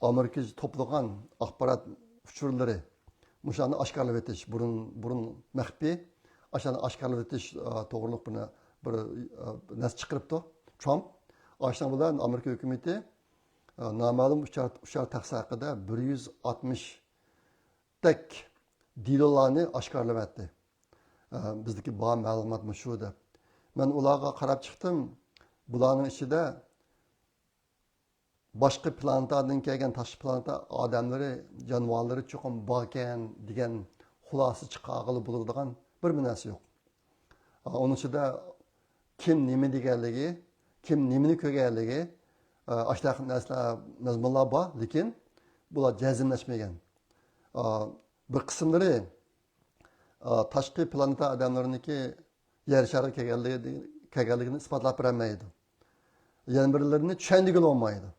ئامېرىكا توپلىغان ئاخبارات ئۇچۇرلىرى، مۇشۇلارنى ئاشكارىلاپ ئېتىش، بۇرۇن، بۇرۇن مەخپىي، ئاشۇلارنى ئاشكارىلاپ ئېتىش، ئا، توغرۇلۇق بىر، بىر، ئا، نەرسە چىقىرىپتۇ ترامپ. ئاشۇنىڭ بىلەن ئامېرىكا ھۆكۈمىتى، ئا، نامەلۇم ئۇچار، ئۇچار تاخسا ھەققىدە بىر يۈز ئاتمىش دەك دېلولارنى ئاشكارىلاۋەتتى. ئە، بىزدىكى بار مەلۇمات مۇشۇ دەپ. مەن ئۇلارغا قاراپ چىقتىم. بۇلارنىڭ ئىچىدە باشقا پلانېتادىن كەلگەن، تاشقى پلانېتا ئادەملىرى، جانىۋارلىرى چوقۇم باركەن دېگەن خۇلاسە چىقارغىلى بولىدىغان بىرمۇ نەرسە يوق. ئۇنىڭ ئىچىدە كىم نېمە دېگەنلىكى، كىم نېمىنى كۆرگەنلىكى، ئاشۇنداق نەرسىلەر، مەزمۇنلار بار، لېكىن بۇلار جەزملەشمىگەن. بىر قىسىملىرى، تاشقى پلانېتا ئادەملىرىنىڭكى يەر شارىغا كەلگەنلىكى، كەلگەنلىكىنى ئىسپاتلاپ بېرەلمەيدۇ. يەنە بىرلىرىنى چۈشەندۈرگىلى بولمايدۇ.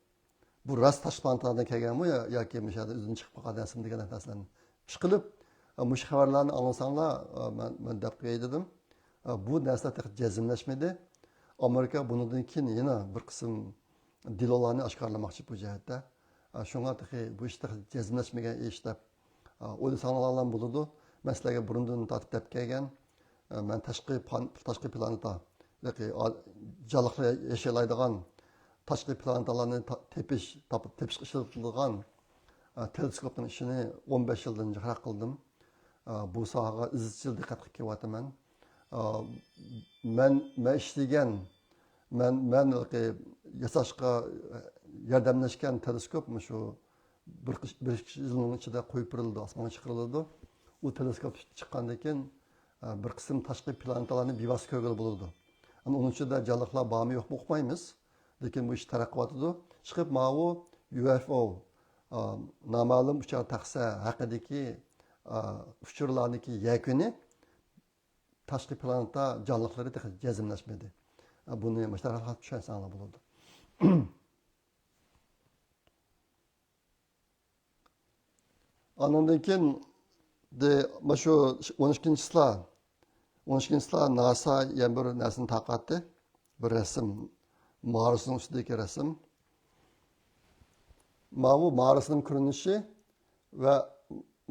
بۇ راست تاشقى پلانېتادىن كەلگەنمۇ يا، ياكى مۇشۇ يەردە ئۆزىدىن چىقىپ قالغان نەرسىمۇ دېگەن نەرسىلەرنى. ئىشقىلىپ، مۇشۇ خەۋەرلەرنى ئاڭلىساڭلار، مەن، مەن دەپ قوياي دېدىم. بۇ نەرسىلەر تېخى جەزملەشمىدى. ئامېرىكا بۇنىڭدىن كېيىن يەنە بىر قىسىم دېلولارنى ئاشكارىلىماقچى بۇ جەھەتتە. شۇڭا تېخى بۇ ئىش تېخى جەزملەشمىگەن ئىش دەپ ئويلىساڭلارلا بولىدۇ. مەن سىلەرگە بۇرۇندىن تارتىپ دەپ كەلگەن، مەن تاشقى پان-، تاشقى پلانېتا، ياكى ئا-، جانلىقلار ياشىيالايدىغان تاشقى پلانېتالارنى تا-، تېپىش، تاپىپ، تېپىشقا ئىشلىتىلىدىغان ئە، تېلېسكوپنىڭ ئىشىنى ئون بەش يىلدىن جىقراق قىلدىم. ئە، بۇ ساھەگە ئىزچىل دىققەت قىلىپ كېلىۋاتىمەن. ئە، مەن، مەن ئىشلىگەن، مەن، مەن ياساشقا ياردەملەشكەن تېلېسكوپ مۇشۇ بىر، بىر ئىككى يىلنىڭ ئىچىدە قويۇپ بېرىلىدۇ، ئاسمانغا چىقىرىلىدۇ. ئۇ تېلېسكوپ چىققاندىن كېيىن، ئە، بىر قىسىم تاشقى پلانېتالارنى بىۋاسىتە كۆرگىلى بولىدۇ. ئەمما ئۇنىڭ ئىچىدە جانلىقلار بارمۇ يوقمۇ ئۇقمايمىز. لېكىن بۇ ئىش تەرەققىي قىلىۋاتىدۇ. چىقىپ ماۋۇ يۇ ئېف ئو، ئا، نامەلۇم ئۇچار تەخسە ھەققىدىكى، ئا، ئۇچۇرلارنىڭكى يەكۈنى تاشقى پلانېتا جانلىقلىرى تېخى جەزملەشمىدى. ئا، بۇنى مۇشۇ تەرەققىي چۈشەنسەڭلار بولىدۇ. ئاندىن كېيىن دې-، مانا شۇ ئون ئىككىنچى چىسلا، ئون ئىككىنچى چىسلا ناسا يەنە بىر نەرسىنى تارقاتتى. بىر رەسىم، مارسنىڭ ئۈستىدىكى رەسىم. ماۋۇ مارسنىڭ كۆرۈنۈشى ۋە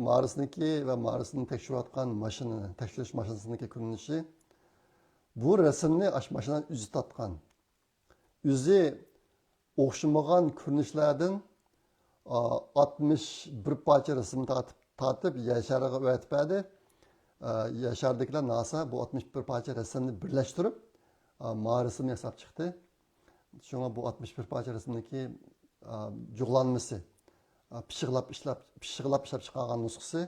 مارسنىڭكى ۋە مارسنى تەكشۈرۈۋاتقان ماشىنا، تەكشۈرۈش ماشىنىسىنىڭكى كۆرۈنۈشى. بۇ رەسىمنى ئاشۇ ماشىنا ئۆزى تارتقان. ئۆزى ئوخشىمىغان كۆرۈنۈشلەردىن، ئا، ئاتمىش بىر پارچە رەسىم تارتىپ، تارتىپ يەر شارىغا ئەۋەتىپ بەردى. ئا، يەر شارىدىكىلەر ناسا بۇ ئاتمىش بىر پارچە رەسىمنى بىرلەشتۈرۈپ، ئا، مارسنى ياساپ چىقتى. شۇڭا بۇ ئاتمىش بىر پارچە رەسىمنىڭكى، ئا، جۇغلانمىسى، ئا، پىششىقلاپ ئىشلەپ، پىششىقلاپ ئىشلەپ چىقارغان نۇسخىسى،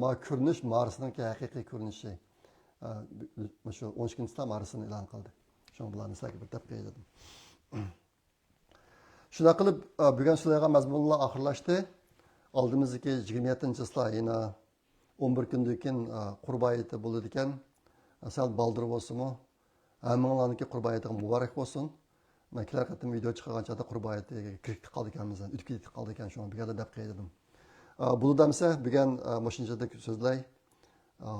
ما كۆرۈنۈش مارسنىڭكى ھەقىقىي كۆرۈنۈشى. ئا، مۇشۇ ئون ئىككىنچى چىسلا مارسنى ئېلان قىلدى. شۇڭا بۇلارنى سىلەرگە بىر دەپ قوياي دېدىم. شۇنداق قىلىپ، ئا، بۈگۈن سۆزلەيدىغان مەزمۇنلار ئاخىرلاشتى. ئالدىمىزدىكى يىگىرمە يەتتىنچى چىسلا يەنە ئون بىر كۈندىن كېيىن، ئا، قۇربان ھېيتى بولىدىكەن. سەل بالدۇر بولسىمۇ، ھەممىڭلارنىڭكى قۇربان ھېيتىغا مۇبارەك بولسۇن. مەن كېلەر قېتىم ۋىدېئو چىقارغان چاغدا قۇربان ھېيتى كىرىپ قالىدىكەنمىز، ئۆتۈپ كېتىپ قالىدىكەن، شۇڭا بۇ يەردە دەپ قوياي دېدىم. ئا، بولىدۇ ئەمسە، بۈگۈن، ئا، مۇشۇنچىلىك سۆزلەي. ئا،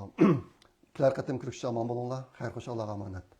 كېلەر قېتىم كۆرۈشكىچە ئامان بولۇڭلار. خەير، خوش، ئاللاغا ئامانەت.